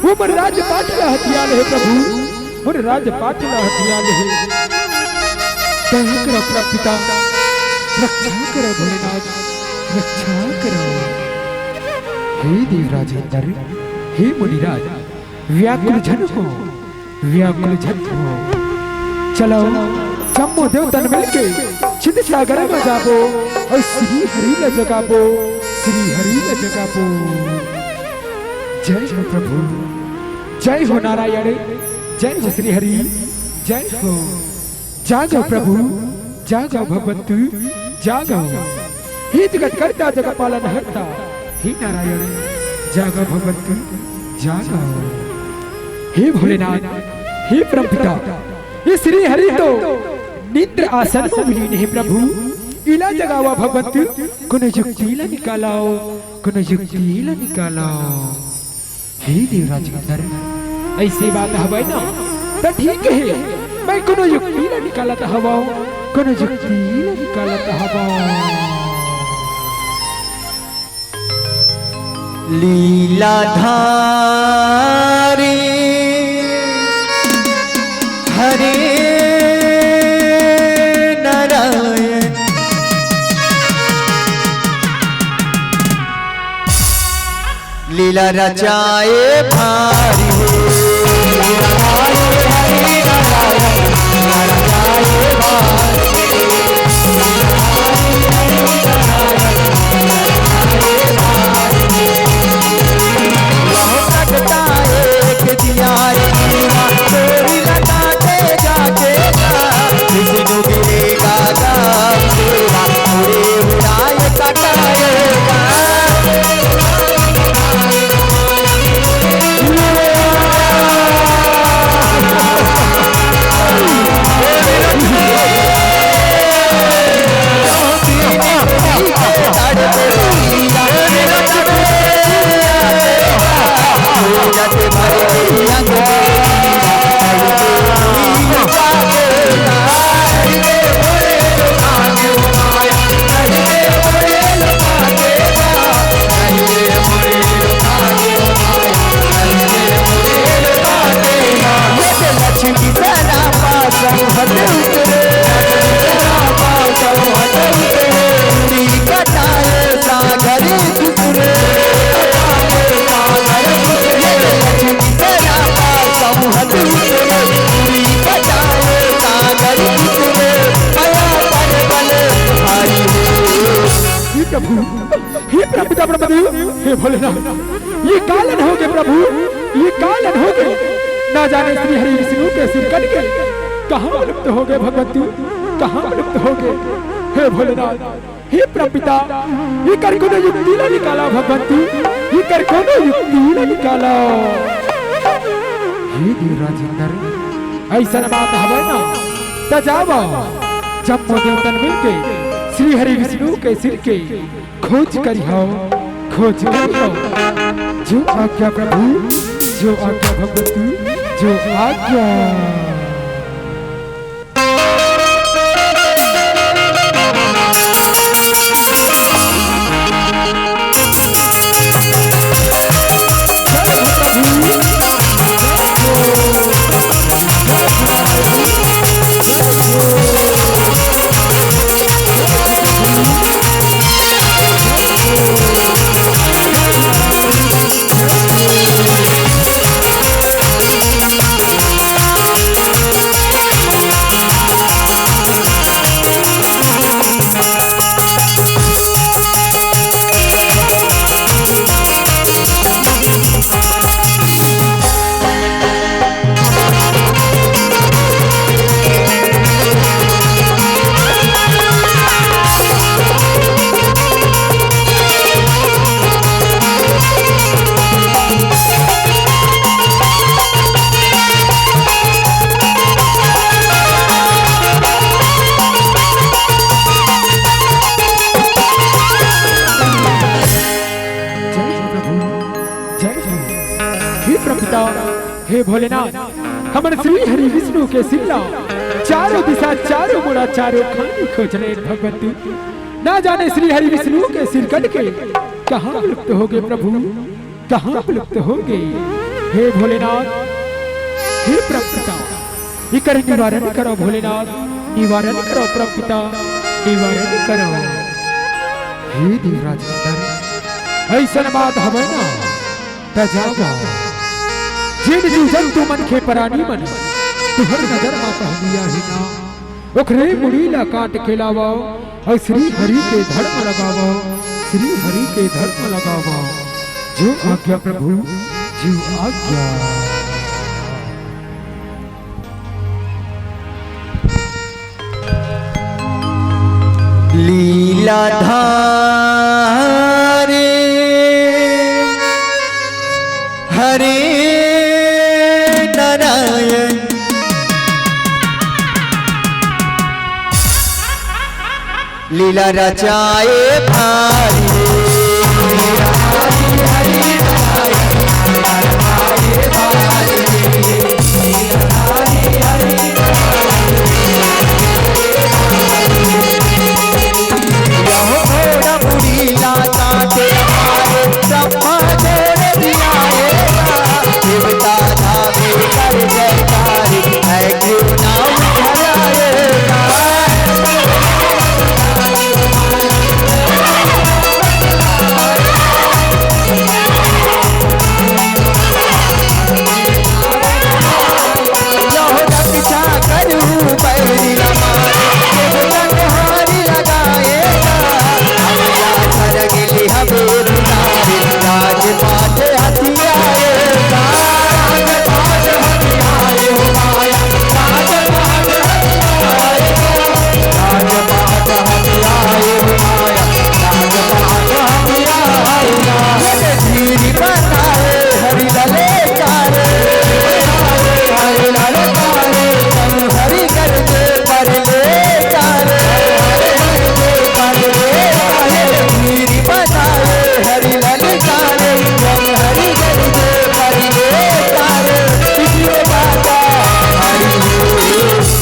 वो मोर राजपाट ला हथिया ले हे प्रभु, मोर राजपाट ला हथिया ले हे। दया करो परम पिता, रक्षा करो भोलेनाथ, रक्षा करो। हे देवराज इंद्र, हे मुनिराज, व्याकुल झन हो, व्याकुल झन हो। चलो, जम्मो देवतन मिलके क्षीर सागर म जाबो अउ श्री हरि ल जगाबो, श्री हरि ल जगाबो। जय हो प्रभु, जय हो नारायण, जय हो श्री हरि, जय हो। जागव प्रभु, जागव भगवंतु, जागव। हे जगत कर्ता, जगत पालन हरता, हे नारायण, जागव भगवंतु, जागव। हे भोलेनाथ, हे परमपिता, ये श्री हरि तो निद्र आसन में विलीन हे प्रभु, इला जगावा भगवंतु, कोनो युक्ति ला निकालाव, कोनो युक्ति ला निकालाव। हे देवराज इंदर, अइसे बात हवय ना, त ठीक हे, मैं कोनो युक्ति ला निकालत हवंव, कोनो युक्ति ला निकालत हवंव। लीलाधारी हरे नारायण, लीला रचाए भारी हो। हे प्रभु, हे परमपिता ब्रह्मदेव, हे भोलेनाथ, ये का लन होगे प्रभु, ये का लन होगे? ना जाने श्री हरि विष्णु के सिर कट के कहाँ लुप्त होगे भगवंतु, कहाँ लुप्त होगे? हे भोलेनाथ, हे परमपिता, इकर कोनो युक्ति ला निकाला भगवंतु, इकर कोनो युक्ति ला निकाला। हे देवराज इंदर, अइसन बात हवय ना, त जावा, जम्मो देवतन मिलके श्री हरि विष्णु के सिर के खोज करिहव, खोज करिहव। जो आज्ञा प्रभु, जो आज्ञा भगवंतु, जो आज्ञा। जय हो प्रभु, जय हो। हे प्रभुपिता, हे भोलेनाथ, हमन श्री हरि विष्णु के सिर ला चारों दिशा, चारों मुड़ा, चारों खानी खोज रहे भगवंतु। ना जाने श्री हरि विष्णु के सिर कट के कहाँ लुप्त होगे प्रभु, कहाँ लुप्त होगे? हे भोलेनाथ, हे परमपिता, इकर निवारण करो भोलेनाथ, निवारण करो परमपिता, निवारण करो। हे देवराज इंदर, अइसन बात हवय ना, त जावा। जेन जीव जंतु मनखे परानी मन, तुहर नजर म पहनिया हे ना, ओखरे मुड़ी ला काट के लावव, अउ श्री हरि के धड़ म लगावव, श्री हरि के धड़ म लगावव। जो आज्ञा प्रभु, जो आज्ञा। लीलाधारी हरे नारायण, लीला रचाए भारी।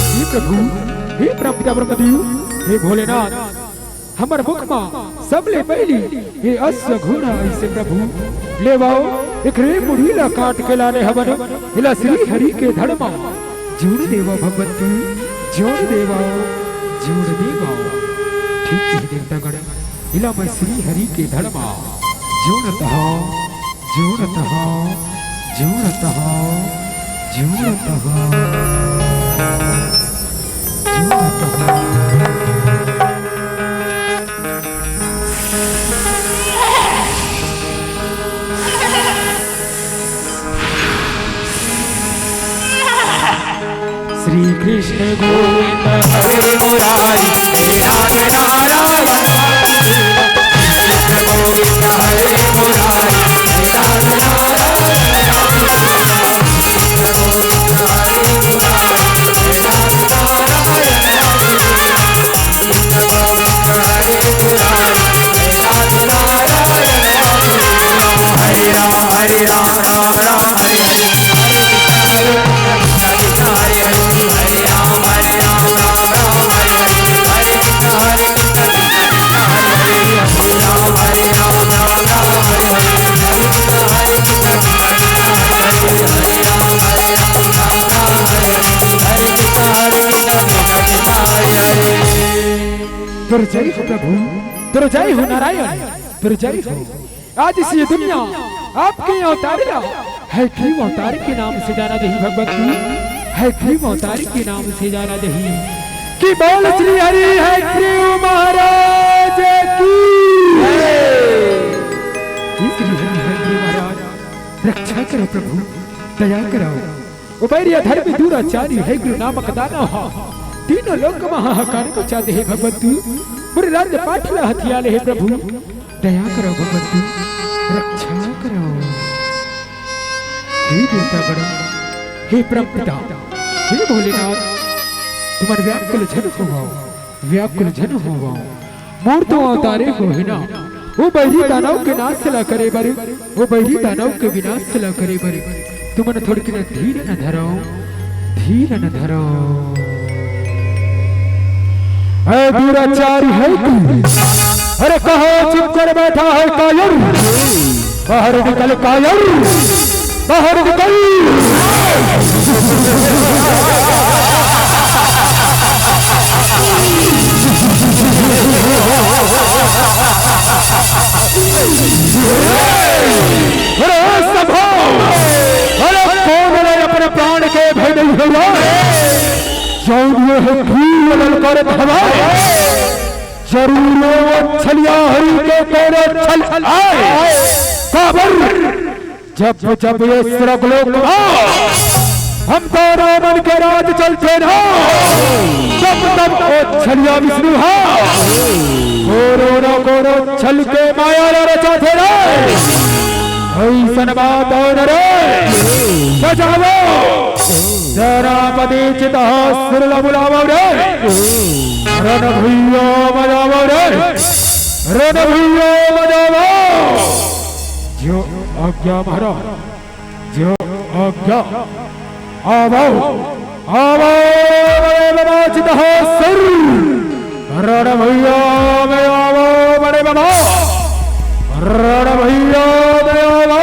हे प्रभु, हे परमपिता ब्रह्मदेव, हे भोलेनाथ, हमर मुख म सबले पहिली ये अश्वघोड़ा अइसे प्रभु। लेवाओ, एकरे मुड़ी ला काट के लाने हवन, एला श्री हरि के धड़ म जोड़ देवा भगवती, जोड़ देवा, जोड़ देवा। ठीक हे देवतागण, एला मैं श्री हरि के धड़ म जोड़त हंव। जोड़त हंव, जोड़त हंव, जोड़त हंव, जोड़त हंव। श्री कृष्ण गोविंद हरे मुरारी, हे नाथ नारायण वासुदेव। कृष्ण गोविंद हरे मुरारी, हे नाथ नारायण वासुदेव। कृष्ण गोविंद हरे मुरारी, हे नाथ नारायण वासुदेव। कृष्ण गोविंद हरे मुरारी, हे नाथ नारायण वासुदेव। हरे राम, हरे राम, राम राम, हरे हरे। तोर जय हो प्रभु, तोर जय हो नारायण, तोर जय हो। आज इस ये दुनिया आपके अवतार ला हयग्रीव अवतार के नाम से जाना जाही भगवती, हयग्रीव अवतार के नाम से जाना जाही। कि बोल श्री हरि हयग्रीव महाराज की। हे श्री हरि हयग्रीव महाराज, रक्षा करो प्रभु, दया करो। ओ बैरिया धर्मी दुराचारी हयग्रीव नामक दानव ह तीनों लोक म हाहाकार मचा दे हे भगवती। मोर राज पाठ ला हथिया ले हे प्रभु, दया करो भगवती, रक्षा करो। हे देवतागण, हे परमपिता, हे भोलेनाथ, तुमन व्याकुल झन होवव, व्याकुल झन होवव। मोर तो अवतारे हो हे ना, ओ बैरी दानव के नाश ला करे बर, ओ बैरी दानव के विनाश ला करे बर। तुमन थोड़किन धीर न धरव, धीर न धरव। ऐ दुराचारी है तू, अरे कहाँ चुप कर बैठा है कायर? बाहर निकल कायर, बाहर निकल। अरे ओ सभा, अरे कौन रे अपने प्राण के भय नहीं हुआ? जौन ये है भूल ललकारत हवा, जरूर वो छलिया हरि के कोनो छल आए। काबर जब जब ये स्वर्गलोक आ, हम तो रावण के राज चलते ना, तब तब ओ छलिया विष्णु हा, छल के माया ला रचाथे रे। अइसन बात हो न रे। बजावव। सेनापति चितहासुर ला बुलावव रे। रण भुइयां बजावव रे। रण भुइयां बजावव। जो आज्ञा महाराज। जो आज्ञा। आवव, आवव, बड़े बाबा चितहासुर। रण भुइयां में आवव, बड़े बाबा। रण भुइयां में आवव।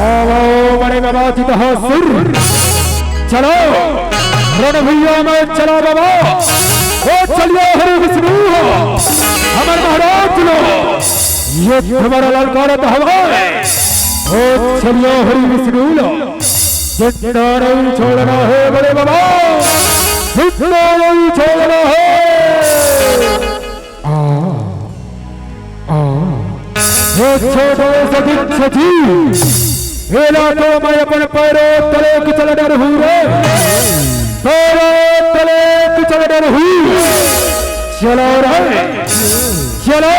आवव बड़े बाबा चितहासुर। चलो, रण भुइयां में चलो बाबा। ओ चलियो हरि विष्णु, हमर महाराज लो, ये तुम्हारा ललकार तो हवा। ओ चलियो हरि विष्णु लो, जिंदा नहीं छोड़ना है बड़े बाबा, जिंदा नहीं छोड़ना है। आ, आ, हे छोटे सतीश जी, एला तो मैं अपन पैरों तले कुचल डरहूं रे, पैरों तले कुचल डरहूं। चलो रे, चलो।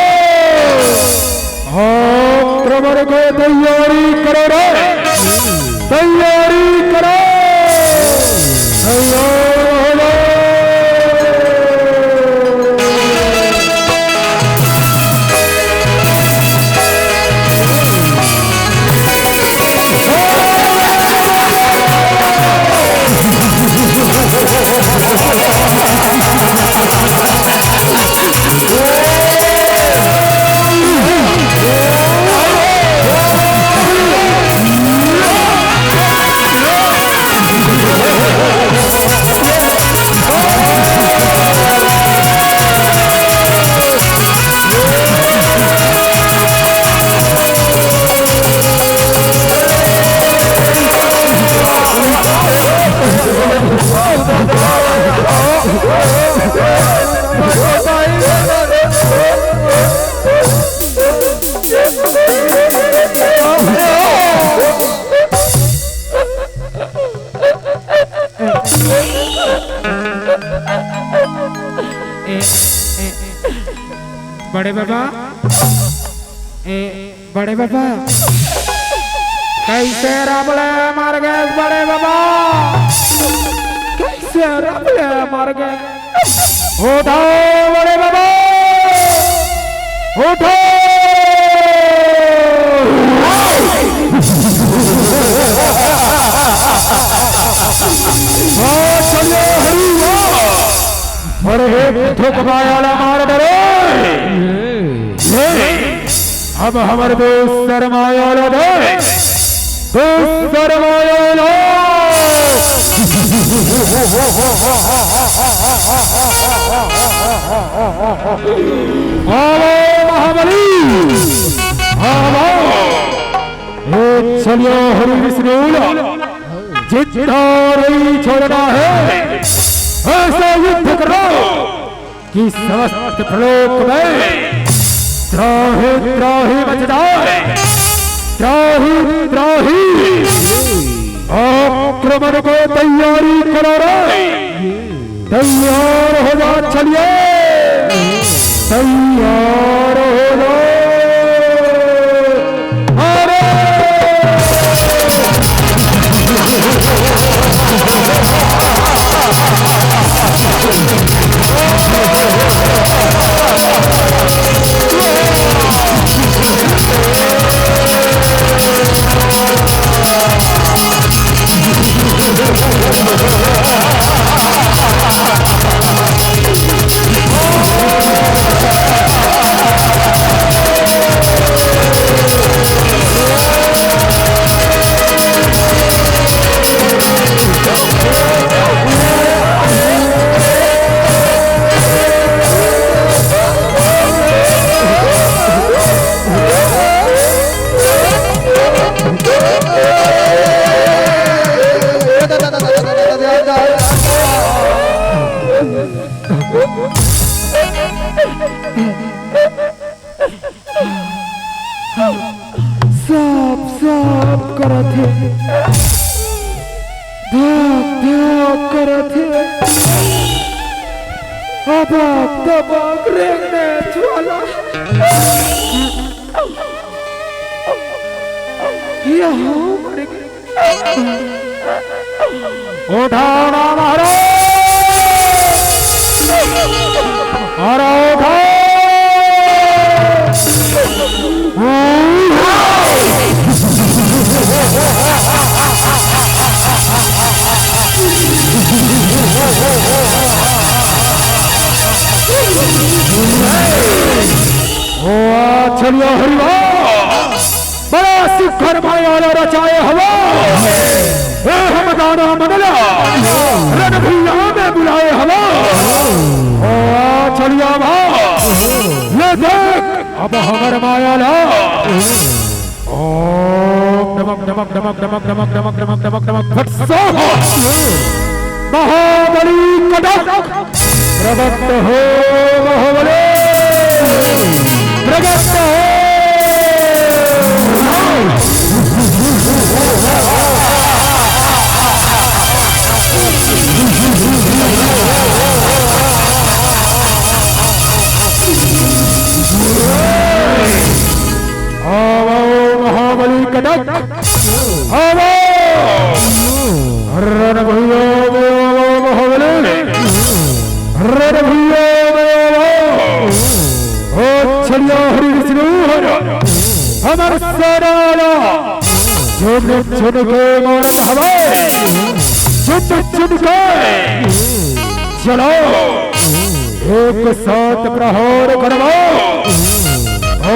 आक्रमण के तैयारी करो रे, तैयारी करो, तैयार हो जाओ। ए, ए, बड़े बाबा, ए, बड़े बाबा, कइसे राम ल मार गे बड़े बाबा? कइसे राम ल मार गे? उठो बड़े बाबा, उठो। वाह, चलिए हरि वाह। अरे एक ठोक माया ला मार डरे। ले, अब हमर दोस्त शर्माया ला दे। दोस्त शर्माया ला। आवो महाबली, आवो। ए चलियो हरि विष्णु ला। जिंदा नहीं छोड़ना है। ऐसा युद्ध करो कि समस्त प्रलोक में त्राहि त्राहि मच जाए। त्राहि त्राहि। आक्रमण को तैयारी करो रे। तैयार हो जा, चलिए। तैयार हो जा। अरे! सांप सांप करत हे, धक धक करत हे, अबक तबक रेंगने वाला। यहू मर गे। उठा ना मारो। अरे उठा। ओ छलिया हरिवा। बड़ा सुघर माया ला रचाए हवा। ए हम दाना मन ला रण भुइयां में बुलाए हवा। ओ छलिया भा, ले देख अब हमर माया ला। ओम नमक नमक नमक नमक नमक नमक नमक नमक नमक फट स्वाहा। महाबली कटक प्रगट हो, बाहुबली प्रगट हो। आवो महाबली कटक, आवो। रण भुइयां में आवो महाबली, रण भुइयां में आवो। ओ छलिया हरि विष्णु हर, हमर सेना ला चुन चुन के मारत हवे, चुन चुन के। चलो, एक साथ प्रहार करबो। ओ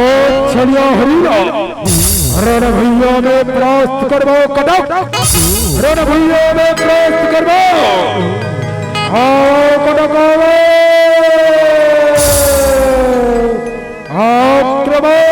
छलिया हरि ला रण भुइयां में परास्त करबो कटक। रण भुइयां में परास्त करबो। आओ कटक आओ। आक्रमण।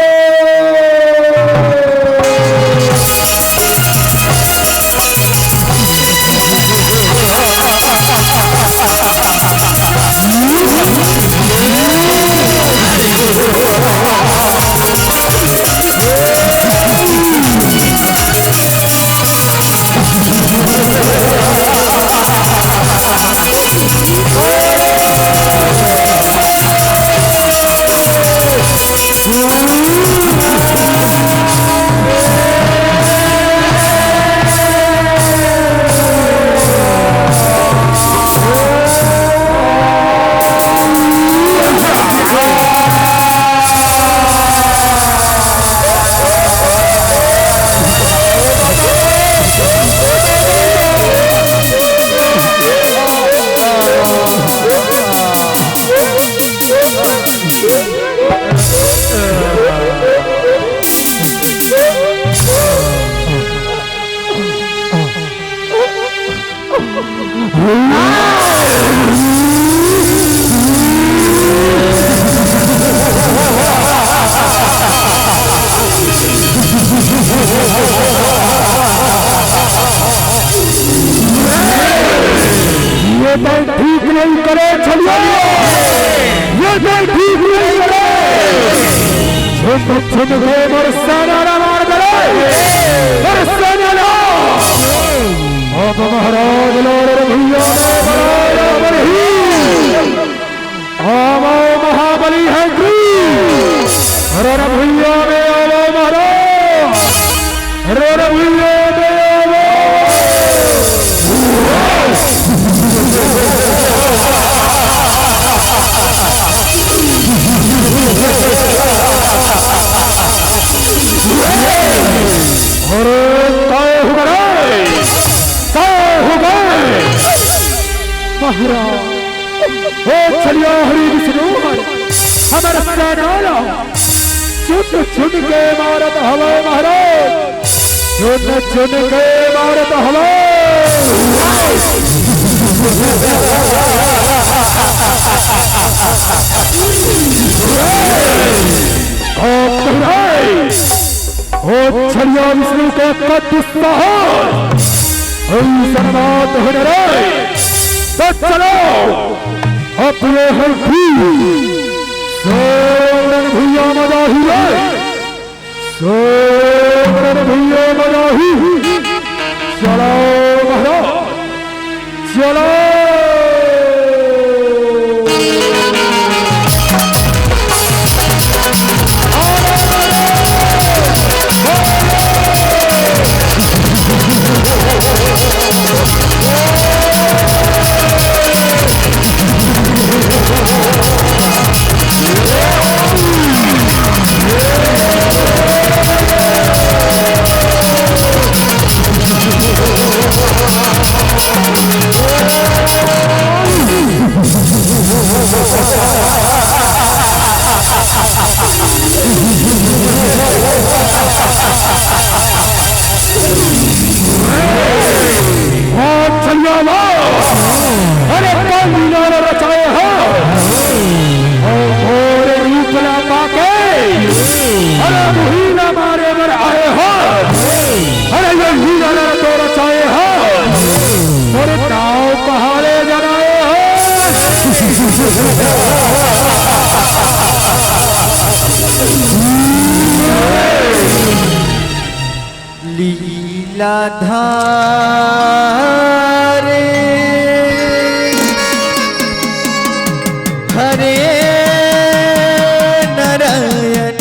ये तो ठीक नहीं करे छलिया, ये तो ठीक नहीं करे। छुप छुप के बरसाना ना मार करे, बरसाना ना। अब महाराज लाल रघुया ने बनाया बरही। आवो महाबली है जी। अरे रघुया में आवो महाराज। अरे रघुया में आवो। अरे काय हो गए? काय हो गए? महाराज। ओ छलिया हरि विष्णु हर, हमर सेना ला चुन चुन के मारत हवे महाराज, चुन चुन के मारत हवे। ओ महाराज, ओ छलिया विष्णु के कद दुस्साहस, ऐसन बात हो रे। तो चलो, अब ये है कि सोमन भैया मजा ही रे, सोमन भैया मजा ही। चलो महाराज, चलो। अरे कल्याणा, अरे कल्याणा रचाए हो, और घोर रूप ला पाके, अरे मुहीना मारे बर आए हो। अरे ये लीला ला तो रचाए हो, अरे दाव पहाड़े जनाए हो। लीलाधारे हरे नारायण,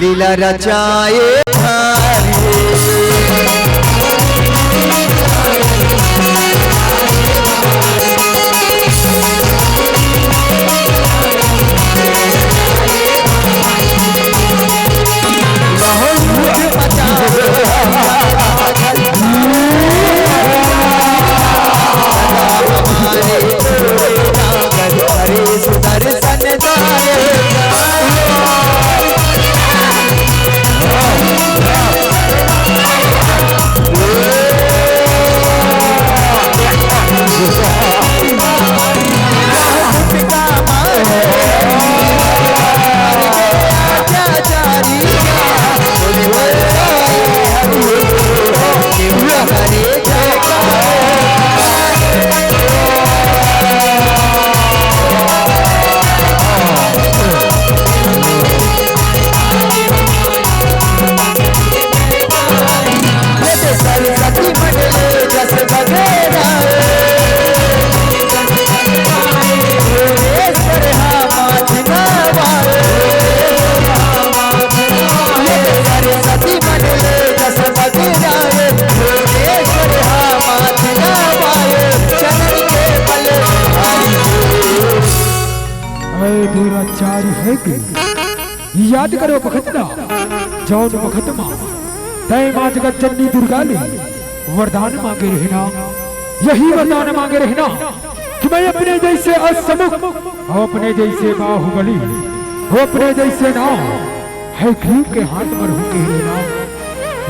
लीला रचाए धारे। अरे दुराचारी है के, याद करो बखत ला, जौन बखत मा तय माँ जगत जननी दुर्गा ले वरदान मांगे रहे ना, यही वरदान मांगे रहे ना कि मैं अपने जैसे असमुख और अपने जैसे बाहुबली, वो अपने जैसे ना हयग्रीव के हाथ म रहूं कहे रहे ना।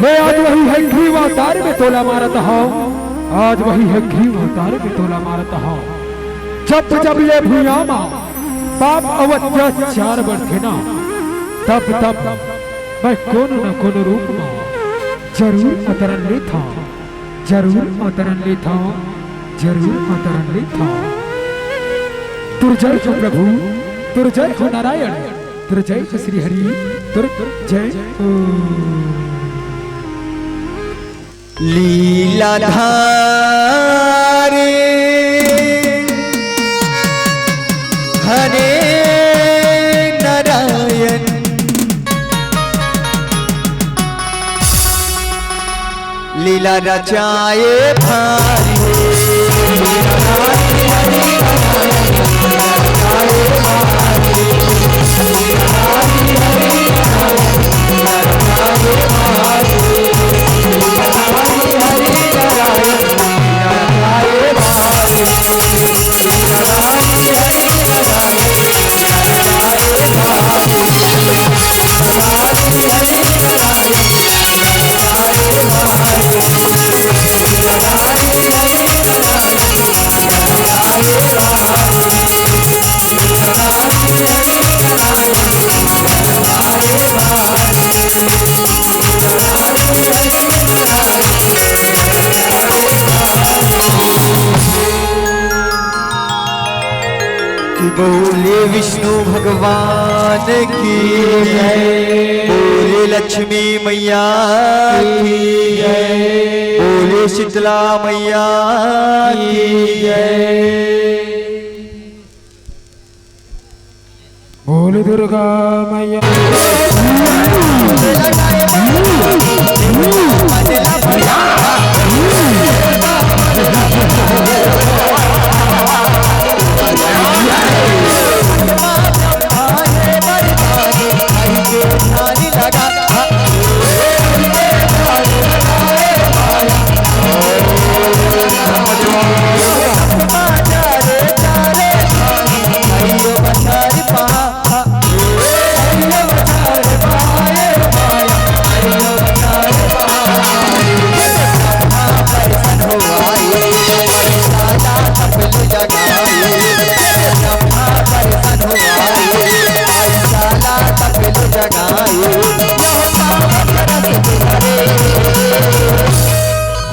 मैं आज वही हयग्रीव अवतार में तोला मारत हंव, आज वही हयग्रीव अवतार में तोला मारत हंव। जब जब ये भुइयां मा पाप अउ अत्याचार बढ़थे ना, तब तब मैं कोनो न कोनो रूप मा जरूर अवतरण लेथंव, जरूर अवतरण लेथंव, जरूर अवतरण लेथंव। तोर जय हो प्रभु, तोर जय हो नारायण, तोर जय हो श्री हरि, तोर जय हो। लीलाधारे हरे नारायण, लीला रचाए भारी। बोले विष्णु भगवान की जय, बोले लक्ष्मी मैया की जय, बोले शीतला मैया की जय। बोले दुर्गा मैया।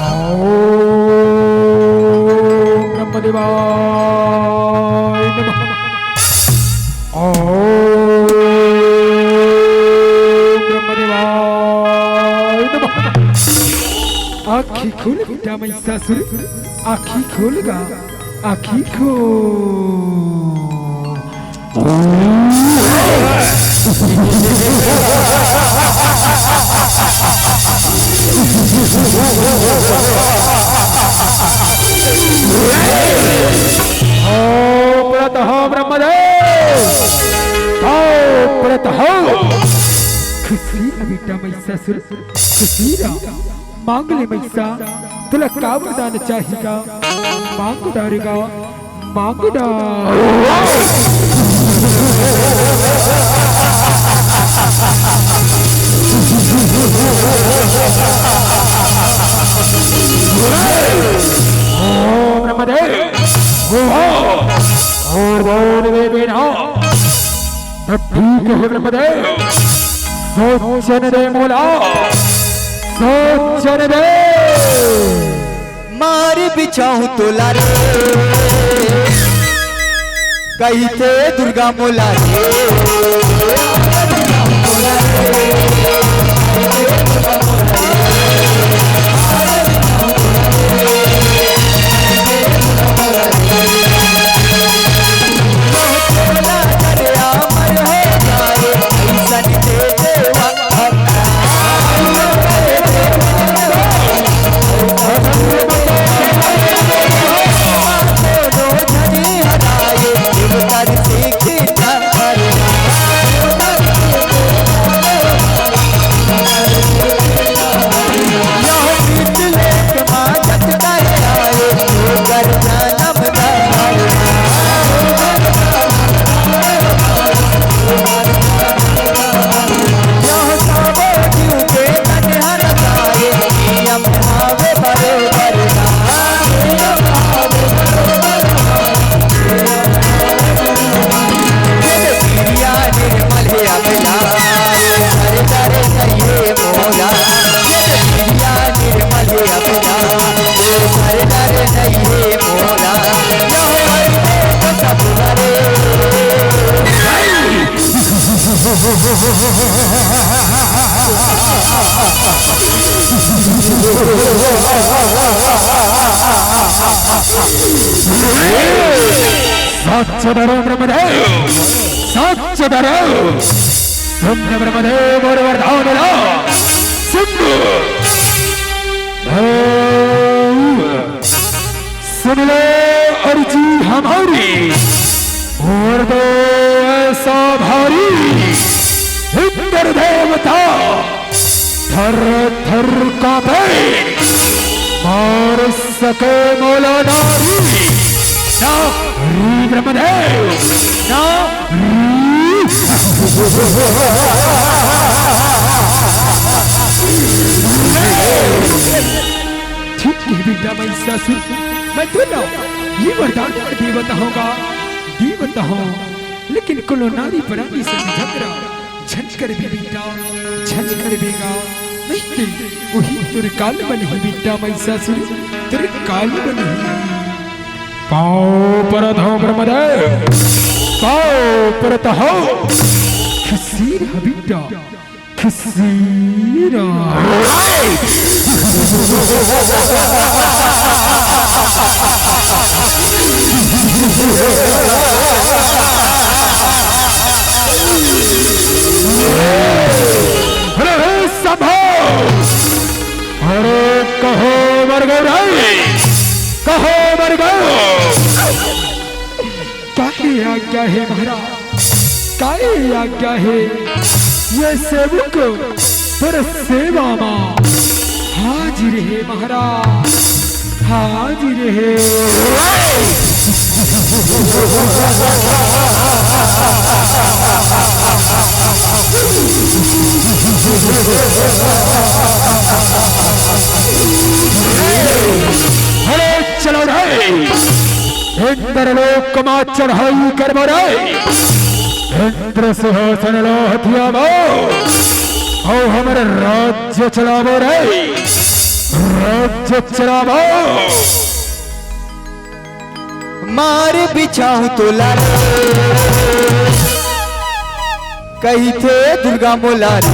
ओम ब्रह्मदेवाय नमः। ओम ब्रह्मदेवाय नमः। आँखी खोल बेटा महिषासुर, आँखी खोल गा, आँखी खोल। ओम प्रत हो ब्रह्मदेव, ओम प्रत हो। खुशी रह बेटा महिषासुर, खुशी रह। मांग ले महिषा, तोला का वरदान चाही गा? मांग डारे गा, मांग डार। ओम ब्रह्मदेव, ओम, ओम देवी ना। तो ठीक है ब्रह्मदेव, सोचन दे मोला, सोचन दे। मार बिछाहूं तोला रे, कहिथे दुर्गा मोला रे। सच डरो ब्रह्मदेव, सच डरो। सुन ब्रह्मदेव मोर वरदान ला, सुन। सुन ले अर्जी हमारी, और दो ऐसा भारी, इंद्र देवता थर थर कांपे, मार सके मोला नारी। ना री ब्रह्मदेव, ना री। ठीक है बेटा महिषासुर, मैं तो ना ये वरदान पर देवता होगा, देवता हो, लेकिन कोनो नारी परानी से झगड़ा झन करबे बेटा, झन करबे गा, नहीं ते वही तोर काल बनही बेटा महिषासुर, तोर काल बनही। पाँव परत हँव ब्रह्मदेव, आओ परत हो। खसीर हबिंडा, खसीर। अरे हे शंभो, अरे कहो मर गए रे, कहो मर गए। काहे आज्ञा हे महाराज, काहे आज्ञा हे? ये सेवक तोर सेवा मा हाजिर हे महाराज, हाजिर हे। अरे चलो रे, इंद्रलोक मा चढ़ाई करबो रे, इंद्र सिंहासन लो हथियाबो, अउ हमर राज्य चलाबो रे, राज्य चलाबो। मार बिछाहूं तोला रे, कहिथे दुर्गा मोला रे।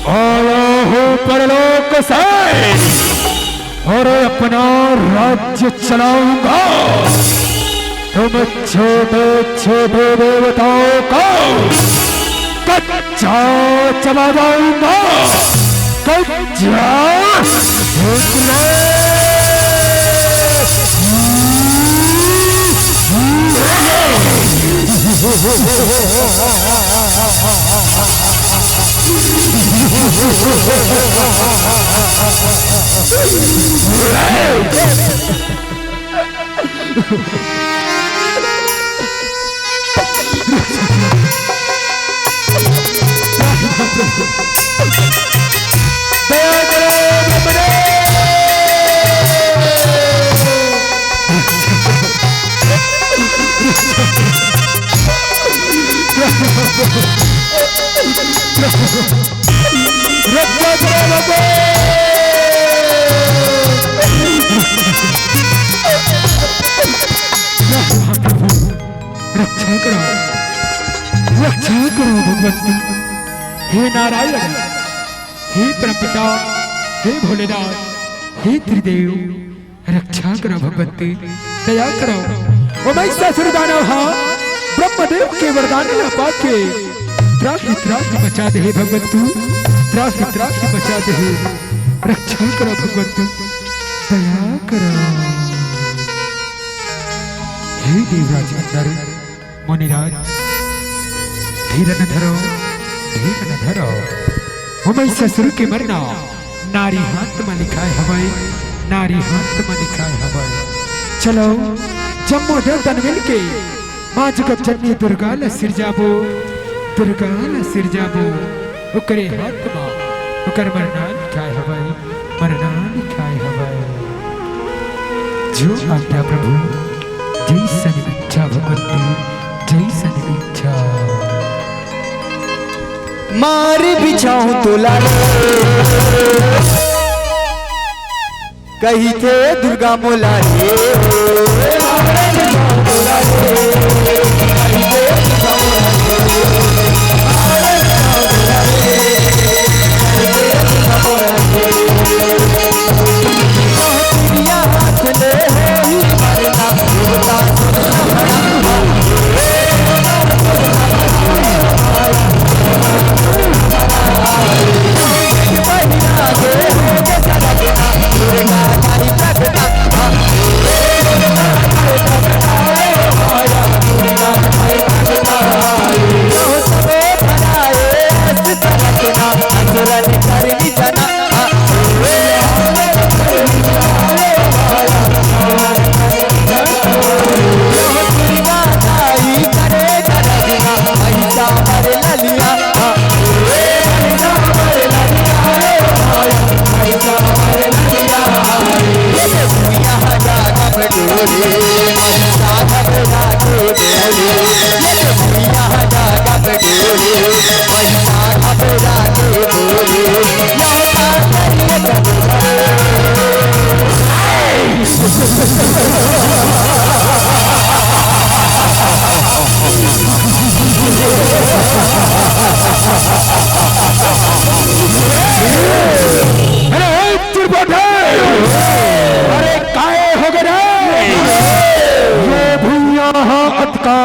आया हूँ परलोक से और अपना राज्य चलाऊंगा। तुम छोटे छोटे देवताओं को कच्चा चबा जाऊंगा, कच्चा। रक्षा करो भगवान। रक्षा करो, रक्षा करो भगवती। हे नारायण, हे परमपिता, हे भोलेनाथ, हे त्रिदेव, रक्षा करो भगवती, दया करो। ओ महिषासुर दानव हा ब्रह्मदेव के वरदान ला पाके त्राहि त्राहि मचा दे हे भगवंतु, त्राहि त्राहि मचा दे हे। रक्षा करो भगवंतु, दया करो। हे देवराज इंद्र, मुनिराज, धीरन धरो, धीरन धरो। ओ महिषासुर के मरना नारी हाथ म लिखाय हवय, नारी हाथ म लिखाय हवय। चलो, जम्मो देवतन मिलके माँ जगत जननी दुर्गा ल सिरजाबो, दुर्गा ल सिरजाबो। ओकरे हाथ म ओकर मरना लिखाय हवय, मरना लिखाय हवय। जो आज्ञा प्रभु, जैसन इच्छा भगवती, अइसन बिछाव। मार बिछाहूं तोला रे, कहिथे दुर्गा मोला रे। अरे, ए त्रिपाठी! अरे, काय हो गे रे? ये भुइयां हा अतका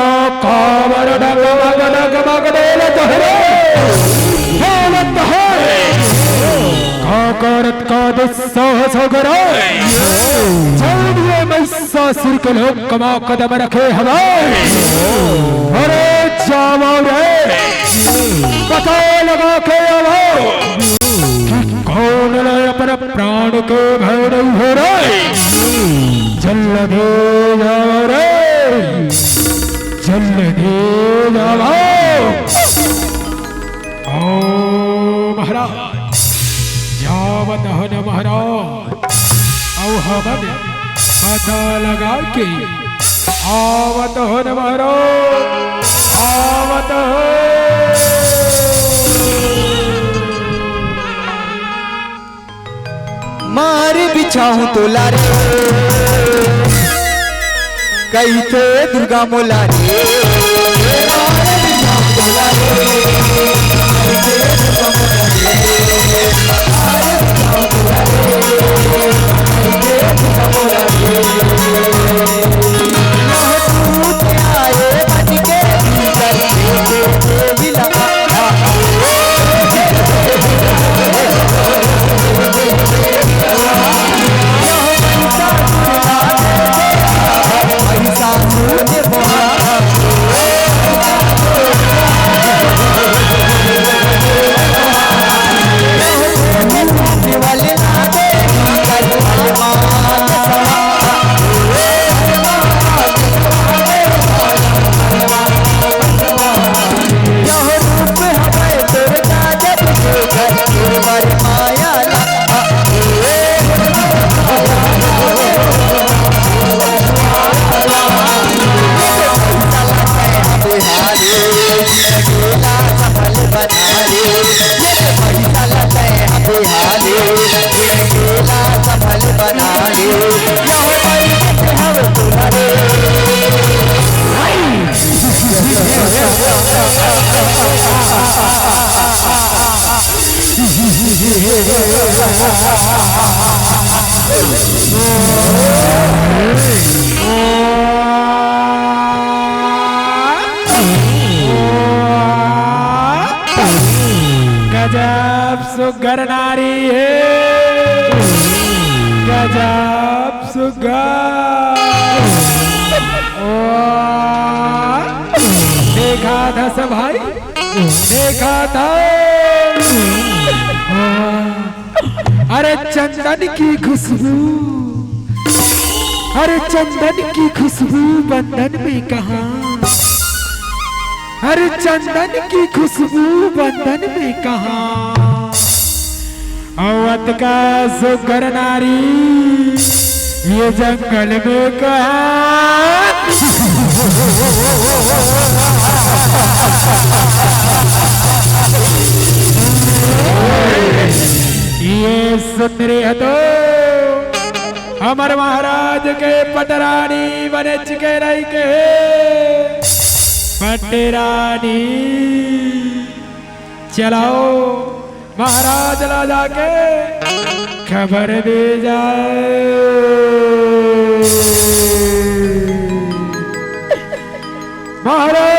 काबर डगमग डगमग बोलत हे रे? बोलत हे। काकर अतका दुस्साहस हो गे रे? जब ये मैं सासुर के लोग कमा कदम रखे हवय। अरे जावव रे, पता लगा के आवव कि कोन ल अपन प्राण के भय नइ हे रे। जल्दी जावव रे, जल्दी जावव। अउ महाराज, जावत हन महाराज, अउ हमन पता लगा के आवत हन महाराज, आवत हन। मार बिछाहूं तोला रे, कहिथे दुर्गा मोला रे। गजब सुग्घर नारी हे, गजब सुग्घर। ओ, देखा था सब भाई, देखा था। अरे चंदन की खुशबू, अरे चंदन की खुशबू बंधन में कहाँ, अरे चंदन की खुशबू बंधन में कहाँ। अउ अतका सुग्घर नारी ये जंगल में कहाँ। ये सुंदरी ह तो हमर महाराज के पटरानी बनेच के लइक हे। पटरानी, चलाओ महाराज ला जाके खबर दे जाए। महाराज!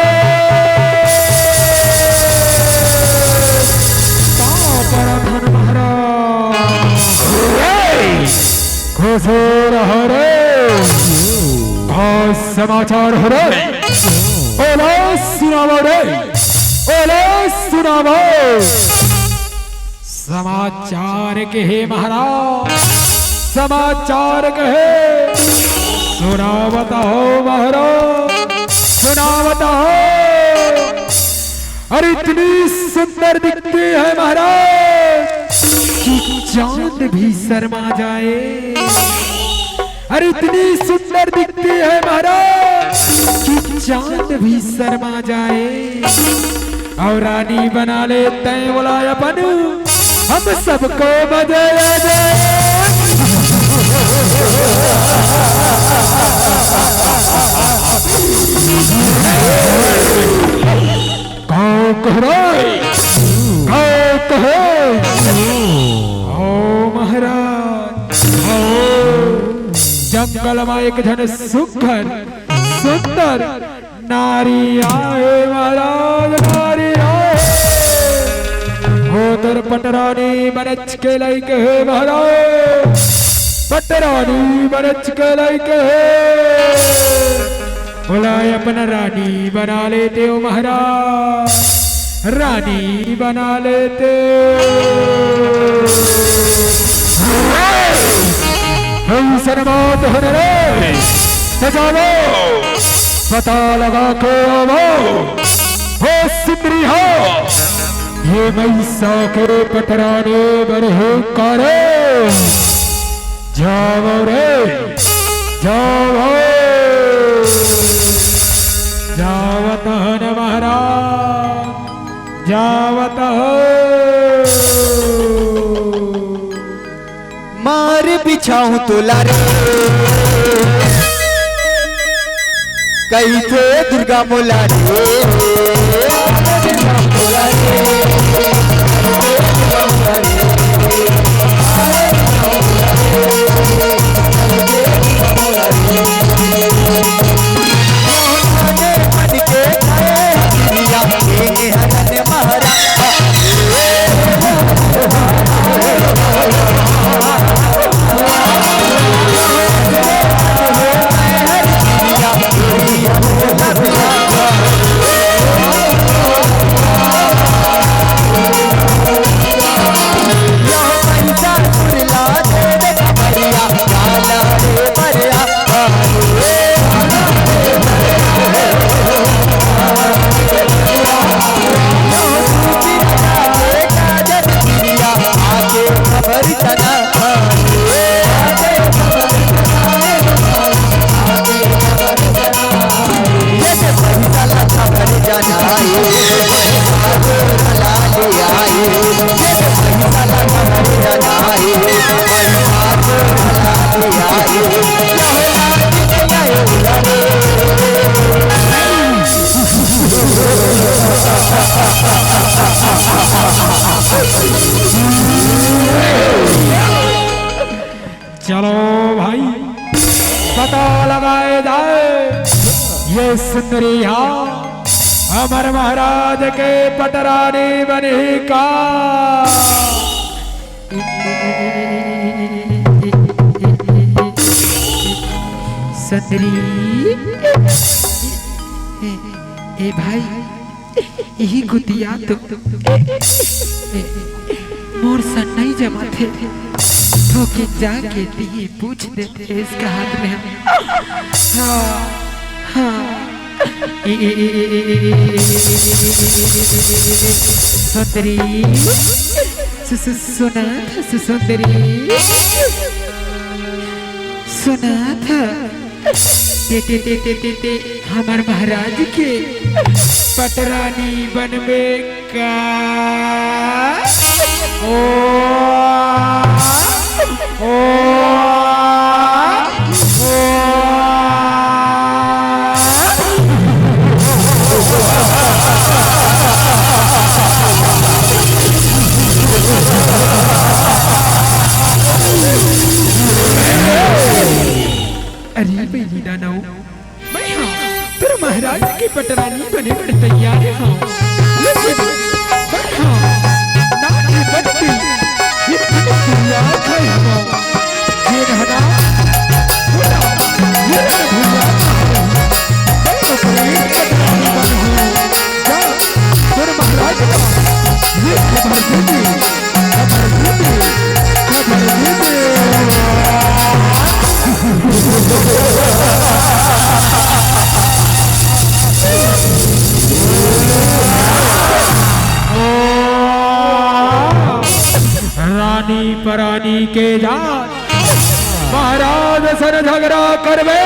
का परम हन महाराज? खुश रहो रे। का समाचार हो रे? ओला सुनावो रे। ओला सुनावो। समाचार कहे महाराज, समाचार कहे। सुनावत हो महाराज, सुनावत हो। अरे इतनी सुंदर दिखती है महाराज कि चांद भी शर्मा जाए। अरे इतनी सुंदर दिखती है महाराज कि चांद भी शर्मा जाए। अउ रानी बना ले तैं ओला अपन, हम सबको मजा आ जाए। का कहे? का कहे? ओ महाराज, ओ जंगल मा एक झन सुघर सुंदर नारी आए महाराज, नारी आए। ओ तोर पटरानी बनेच के लइक हे महाराज, पटरानी बनेच के लइक हे। ओला अपन रानी बना लेते ओ महाराज, रानी बना लेते। अइसन बात हो रे, सजावो, पता लगा के आवो। हो सुंदरी हो, ये मइसा के पटरानी बने हे का रे। जावो रे, जावो। जावत हन महाराज, जावत हो। मार बिछाऊं तोला रे, कहिथे दुर्गा मोला रे। चलो भाई, पता लगाए जाए, ये सुंदरी हा हमर महाराज के पटरानी बनही का? सुंदरी, ए, ए भाई, इही कुतिया तो मोर सन नइ जमाथे। थोकिन जाके तिही पूछ देते इसका हाथ में। हाँ, हाँ। सुंदरी, सु-, सु-, सुना था, सु-, सुंदरी, सुना था। ते ते ते ते ते ते हमर महाराज के पटरानी बनबे का? ओ, ओ, ओ। अरे बहिनी दानव, मैं हाँ तोर महाराज के पटरानी बने बर तैयार हूँ। लेकिन मैं हाँ नानी बन के ये दुनिया खाए हूँ। ये रहना भूला, ये रहना भूला। मैं तो प्रेम पटरानी बन हूँ। जा, तोर महाराज का ये खबर दे दे। रानी परानी के जात महाराज सन झगड़ा करबे,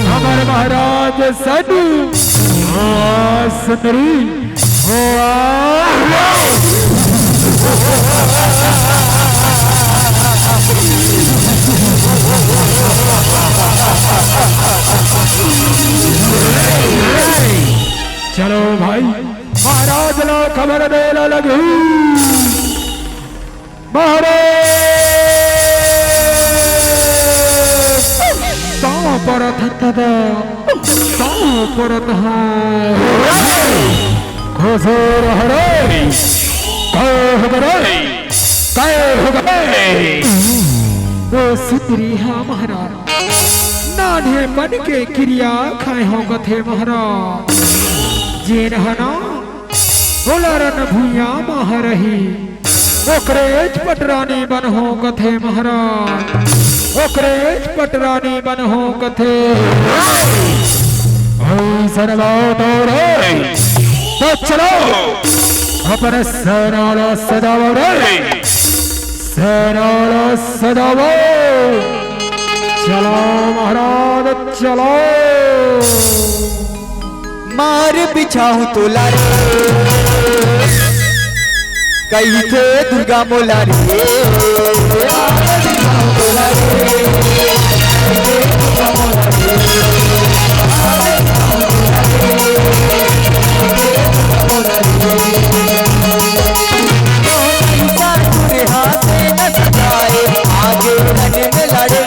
हमर महाराज सन। हाँ, सुंदरी। चलो भाई, महाराज ला खबर देला लगही। महाराज, पाँव परत हन दादा, पाँव परत हन। खुश रह रे, काय हो गे रे, काय हो गे रे? ओ सुंदरी, हाँ महाराज, नान्हेपन के किरिया खाए हँव कथे महाराज, जेन ह ना ओला रन भुइयां म हरही, ओकरेच पटरानी बनहूं कथे महाराज, ओकरेच पटरानी बनहूं कथे। अइसन बात हे रे, त चलो अपन सेना ला सजावव रे, सेना ला सजावव। चलो महाराज, चलो। मार बिछाहूं तोला रे, कहिथे दुर्गा मोला रे। मार बिछाहूं तोला रे, कहिथे दुर्गा मोला रे। मार बिछाहूं तोला रे, कहिथे दुर्गा मोला रे। तो पैसा तोरे हाथे न सजाए, आगे रण में लड़े।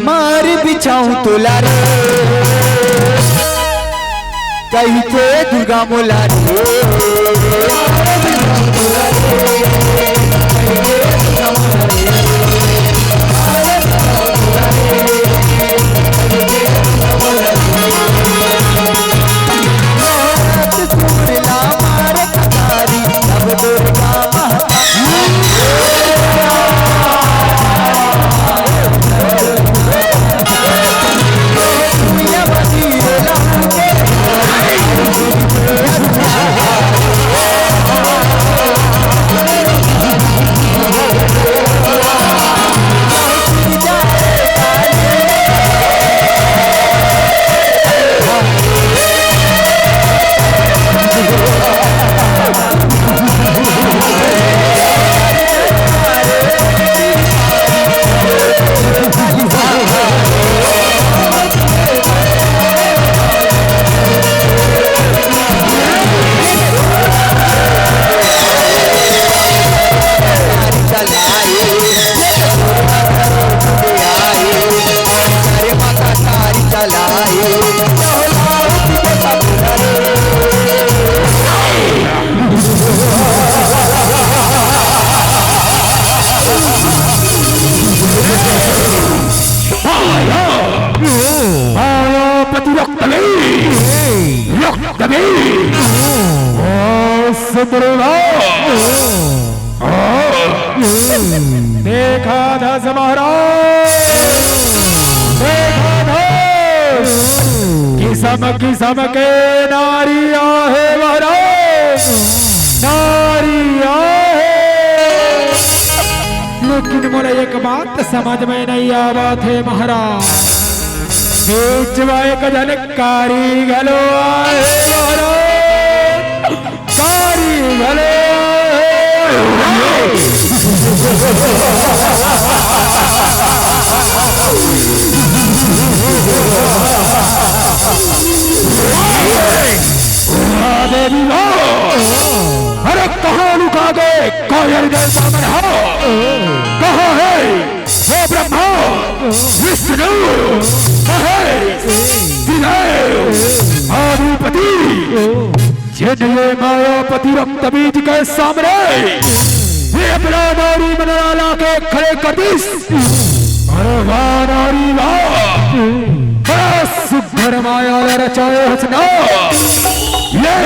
मार बिछाहूं तोला रे, कहिथे दुर्गा मोला रे। देखा था महाराज, देखा था किसम किसम के नारी आहे महाराज, नारी आहे। लेकिन मोला एक बात समझ में नहीं आवत हे महाराज, बीच में एक झन कारी घलो आहे महाराज, कारी घलो आहे। वाह देवी वाह। अरे कहाँ लुका गे कायर देवता मन हा? कहाँ हे वो ब्रह्मा, विष्णु, महेश, त्रिदेव, आदिपति? जेन ये मायापति रक्त बीज के सामने ये अपना नारी मन ला के खड़े कर दिस। अरे वाह नारी वाह, बड़ा सुघर माया ला रचाए हस ना। ले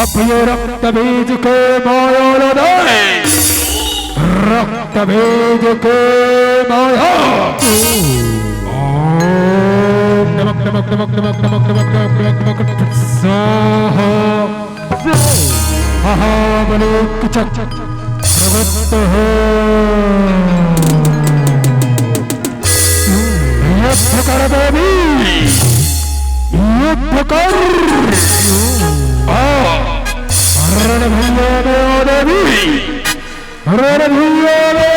अब ये रक्त बीज के माया ला दे, रक्त बीज के माया। ओम नमक नमक नमक नमक नमक नमक नमक नमक स्वाहा। महाबली किचक प्रवृत्त हो। युद्ध कर देवी, युद्ध कर। आ, रणभूमि में आ देवी, रणभूमि में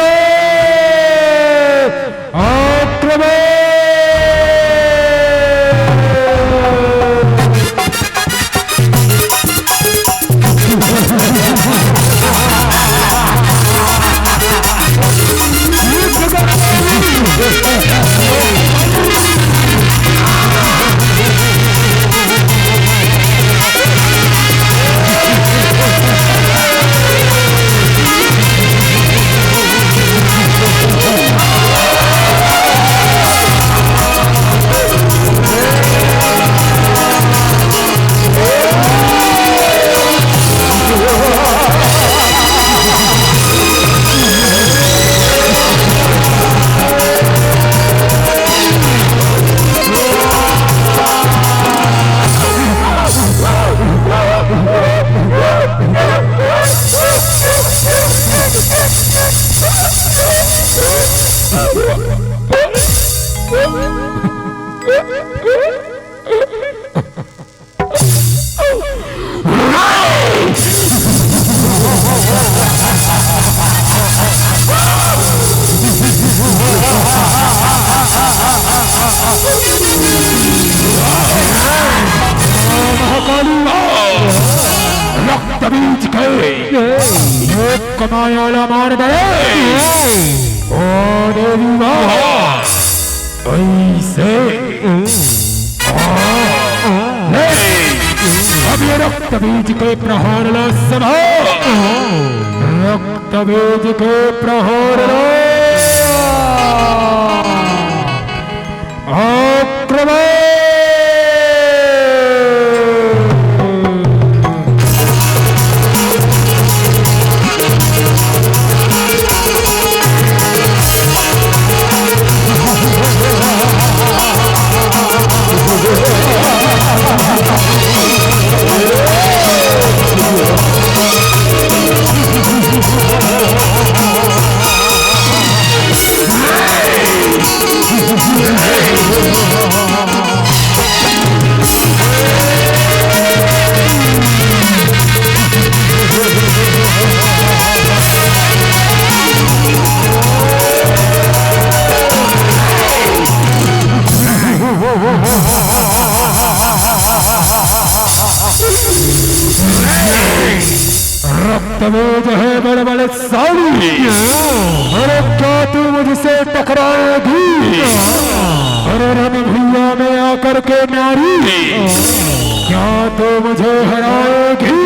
आक्रमण। महाकाली, रक्त बीज के ये कमाया ला मार दे। ओ देवी वाह, ऐसे। ले, अब ये रक्त बीज के प्रहार ला सभा, रक्त बीज के प्रहार ला आक्रमण। रक्त में जो है बड़े बड़े साली। अरे क्या तू मुझसे टकराएगी? अरे रण भुइयां में आकर के नारी, क्या तू मुझे हराएगी?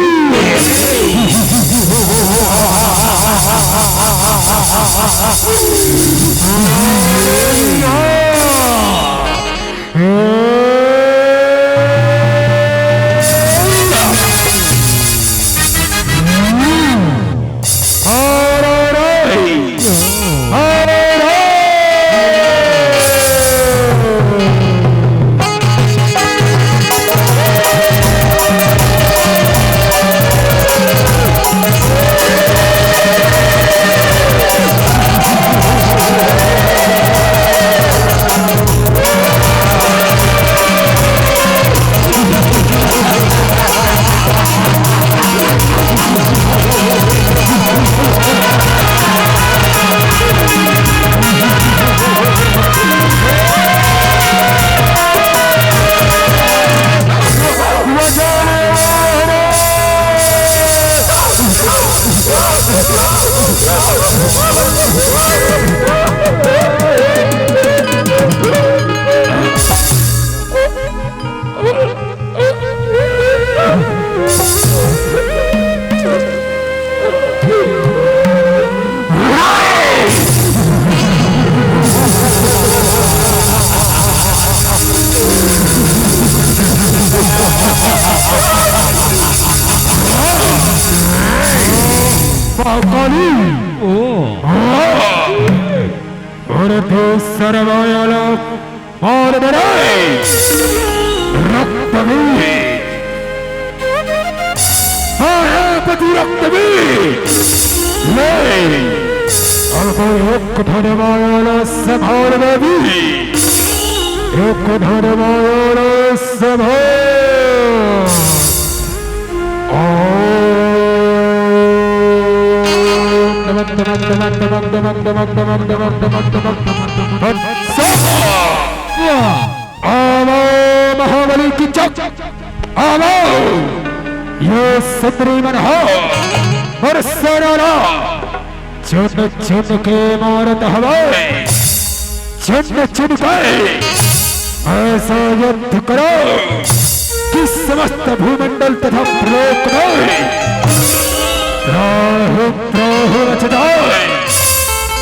दूसर वाला मार दे रे। रक्तवीर। हाँ, हाँ, पति रक्तवीर। ले। अब कोई एक धन माया से भार देवी। एक धन माया से भार। आवो महाबली की चौक, आवो। ये सुंदरी मन हो, और सरला चुन चुन के मारत हवै, चुन चुन के ऐसा युद्ध करो कि समस्त भूमंडल तथा प्रलोक में त्राहि त्राहि रच जाए,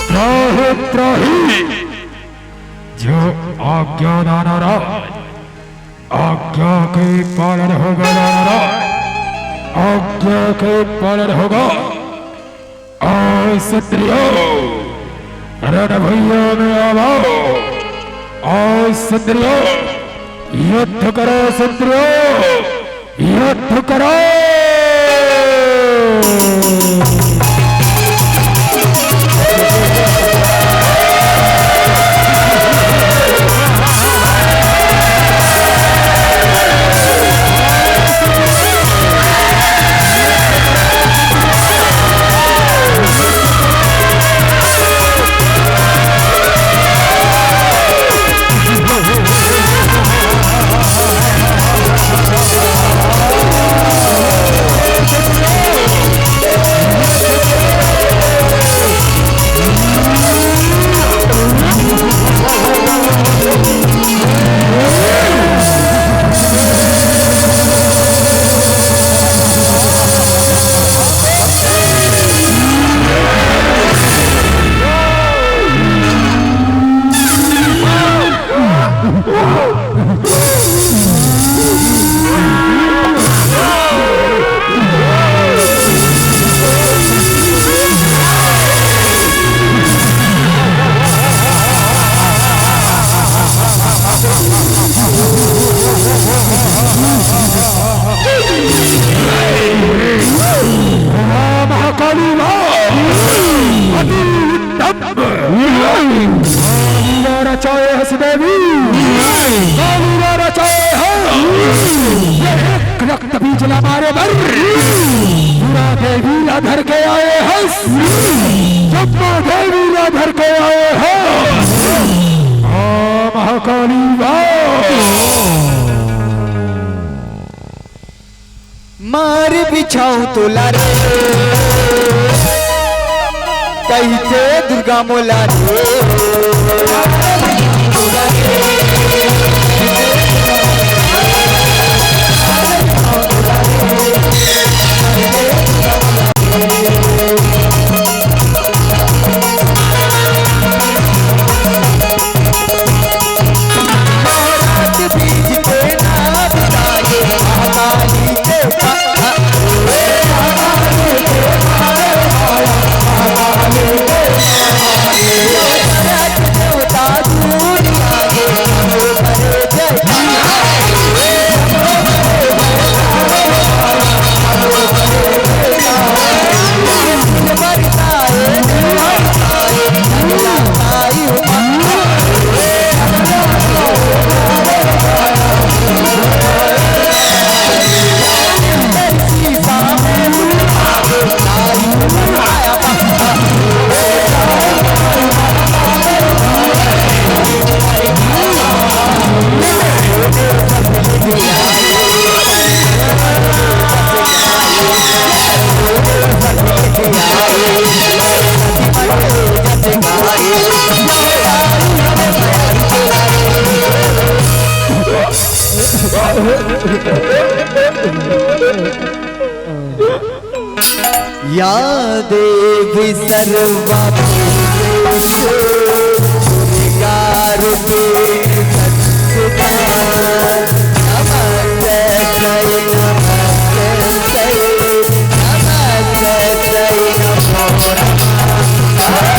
त्राहि त्राहि। जो आज्ञा दाना रहा, आज्ञा के पालन होगा दाना रहा, आज्ञा के पालन होगा। आय सुंदरियो, रणभूमि में आवो। आय सुंदरियो, युद्ध करो सुंदरियो, युद्ध करो। महाकाली माँ, अति उत्तम। काली ला रचाए हस देवी, काली ला रचाए हस। ये एक रक्त बीज ला मारे बर, पूरा देवी ला धर के आए हस, जम्मा देवी ला धर के आए हस। आ महाकाली वाह। मार बिछाऊं तोला रे, कहिथे दुर्गा मोला रे। या देवी सर्वभूतेषु, दुर्गारूपेण संस्थिता, नमस्तस्यै, नमस्तस्यै, नमस्तस्यै नमो नमः।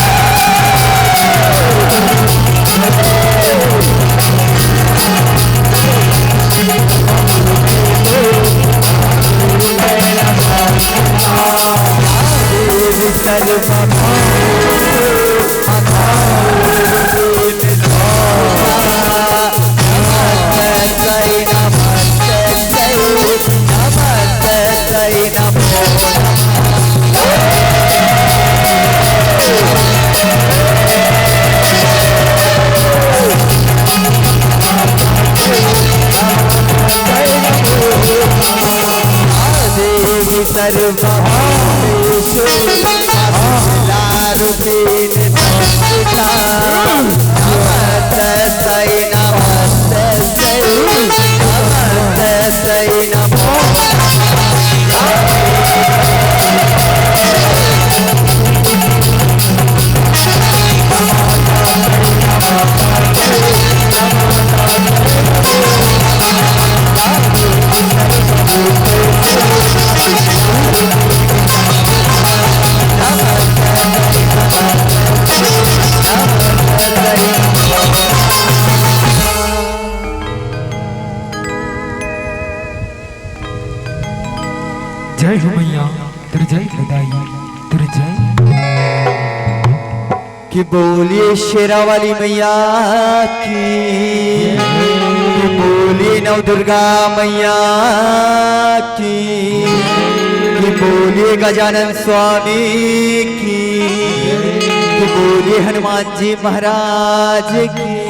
जय हो मैया, तेरे जय हो दाई, तेरे जय। कि बोलिए शेरा वाली मैया की, कि बोलिए नव दुर्गा मैया की, कि बोलिए गजानन स्वामी की, कि बोलिए हनुमान जी महाराज की।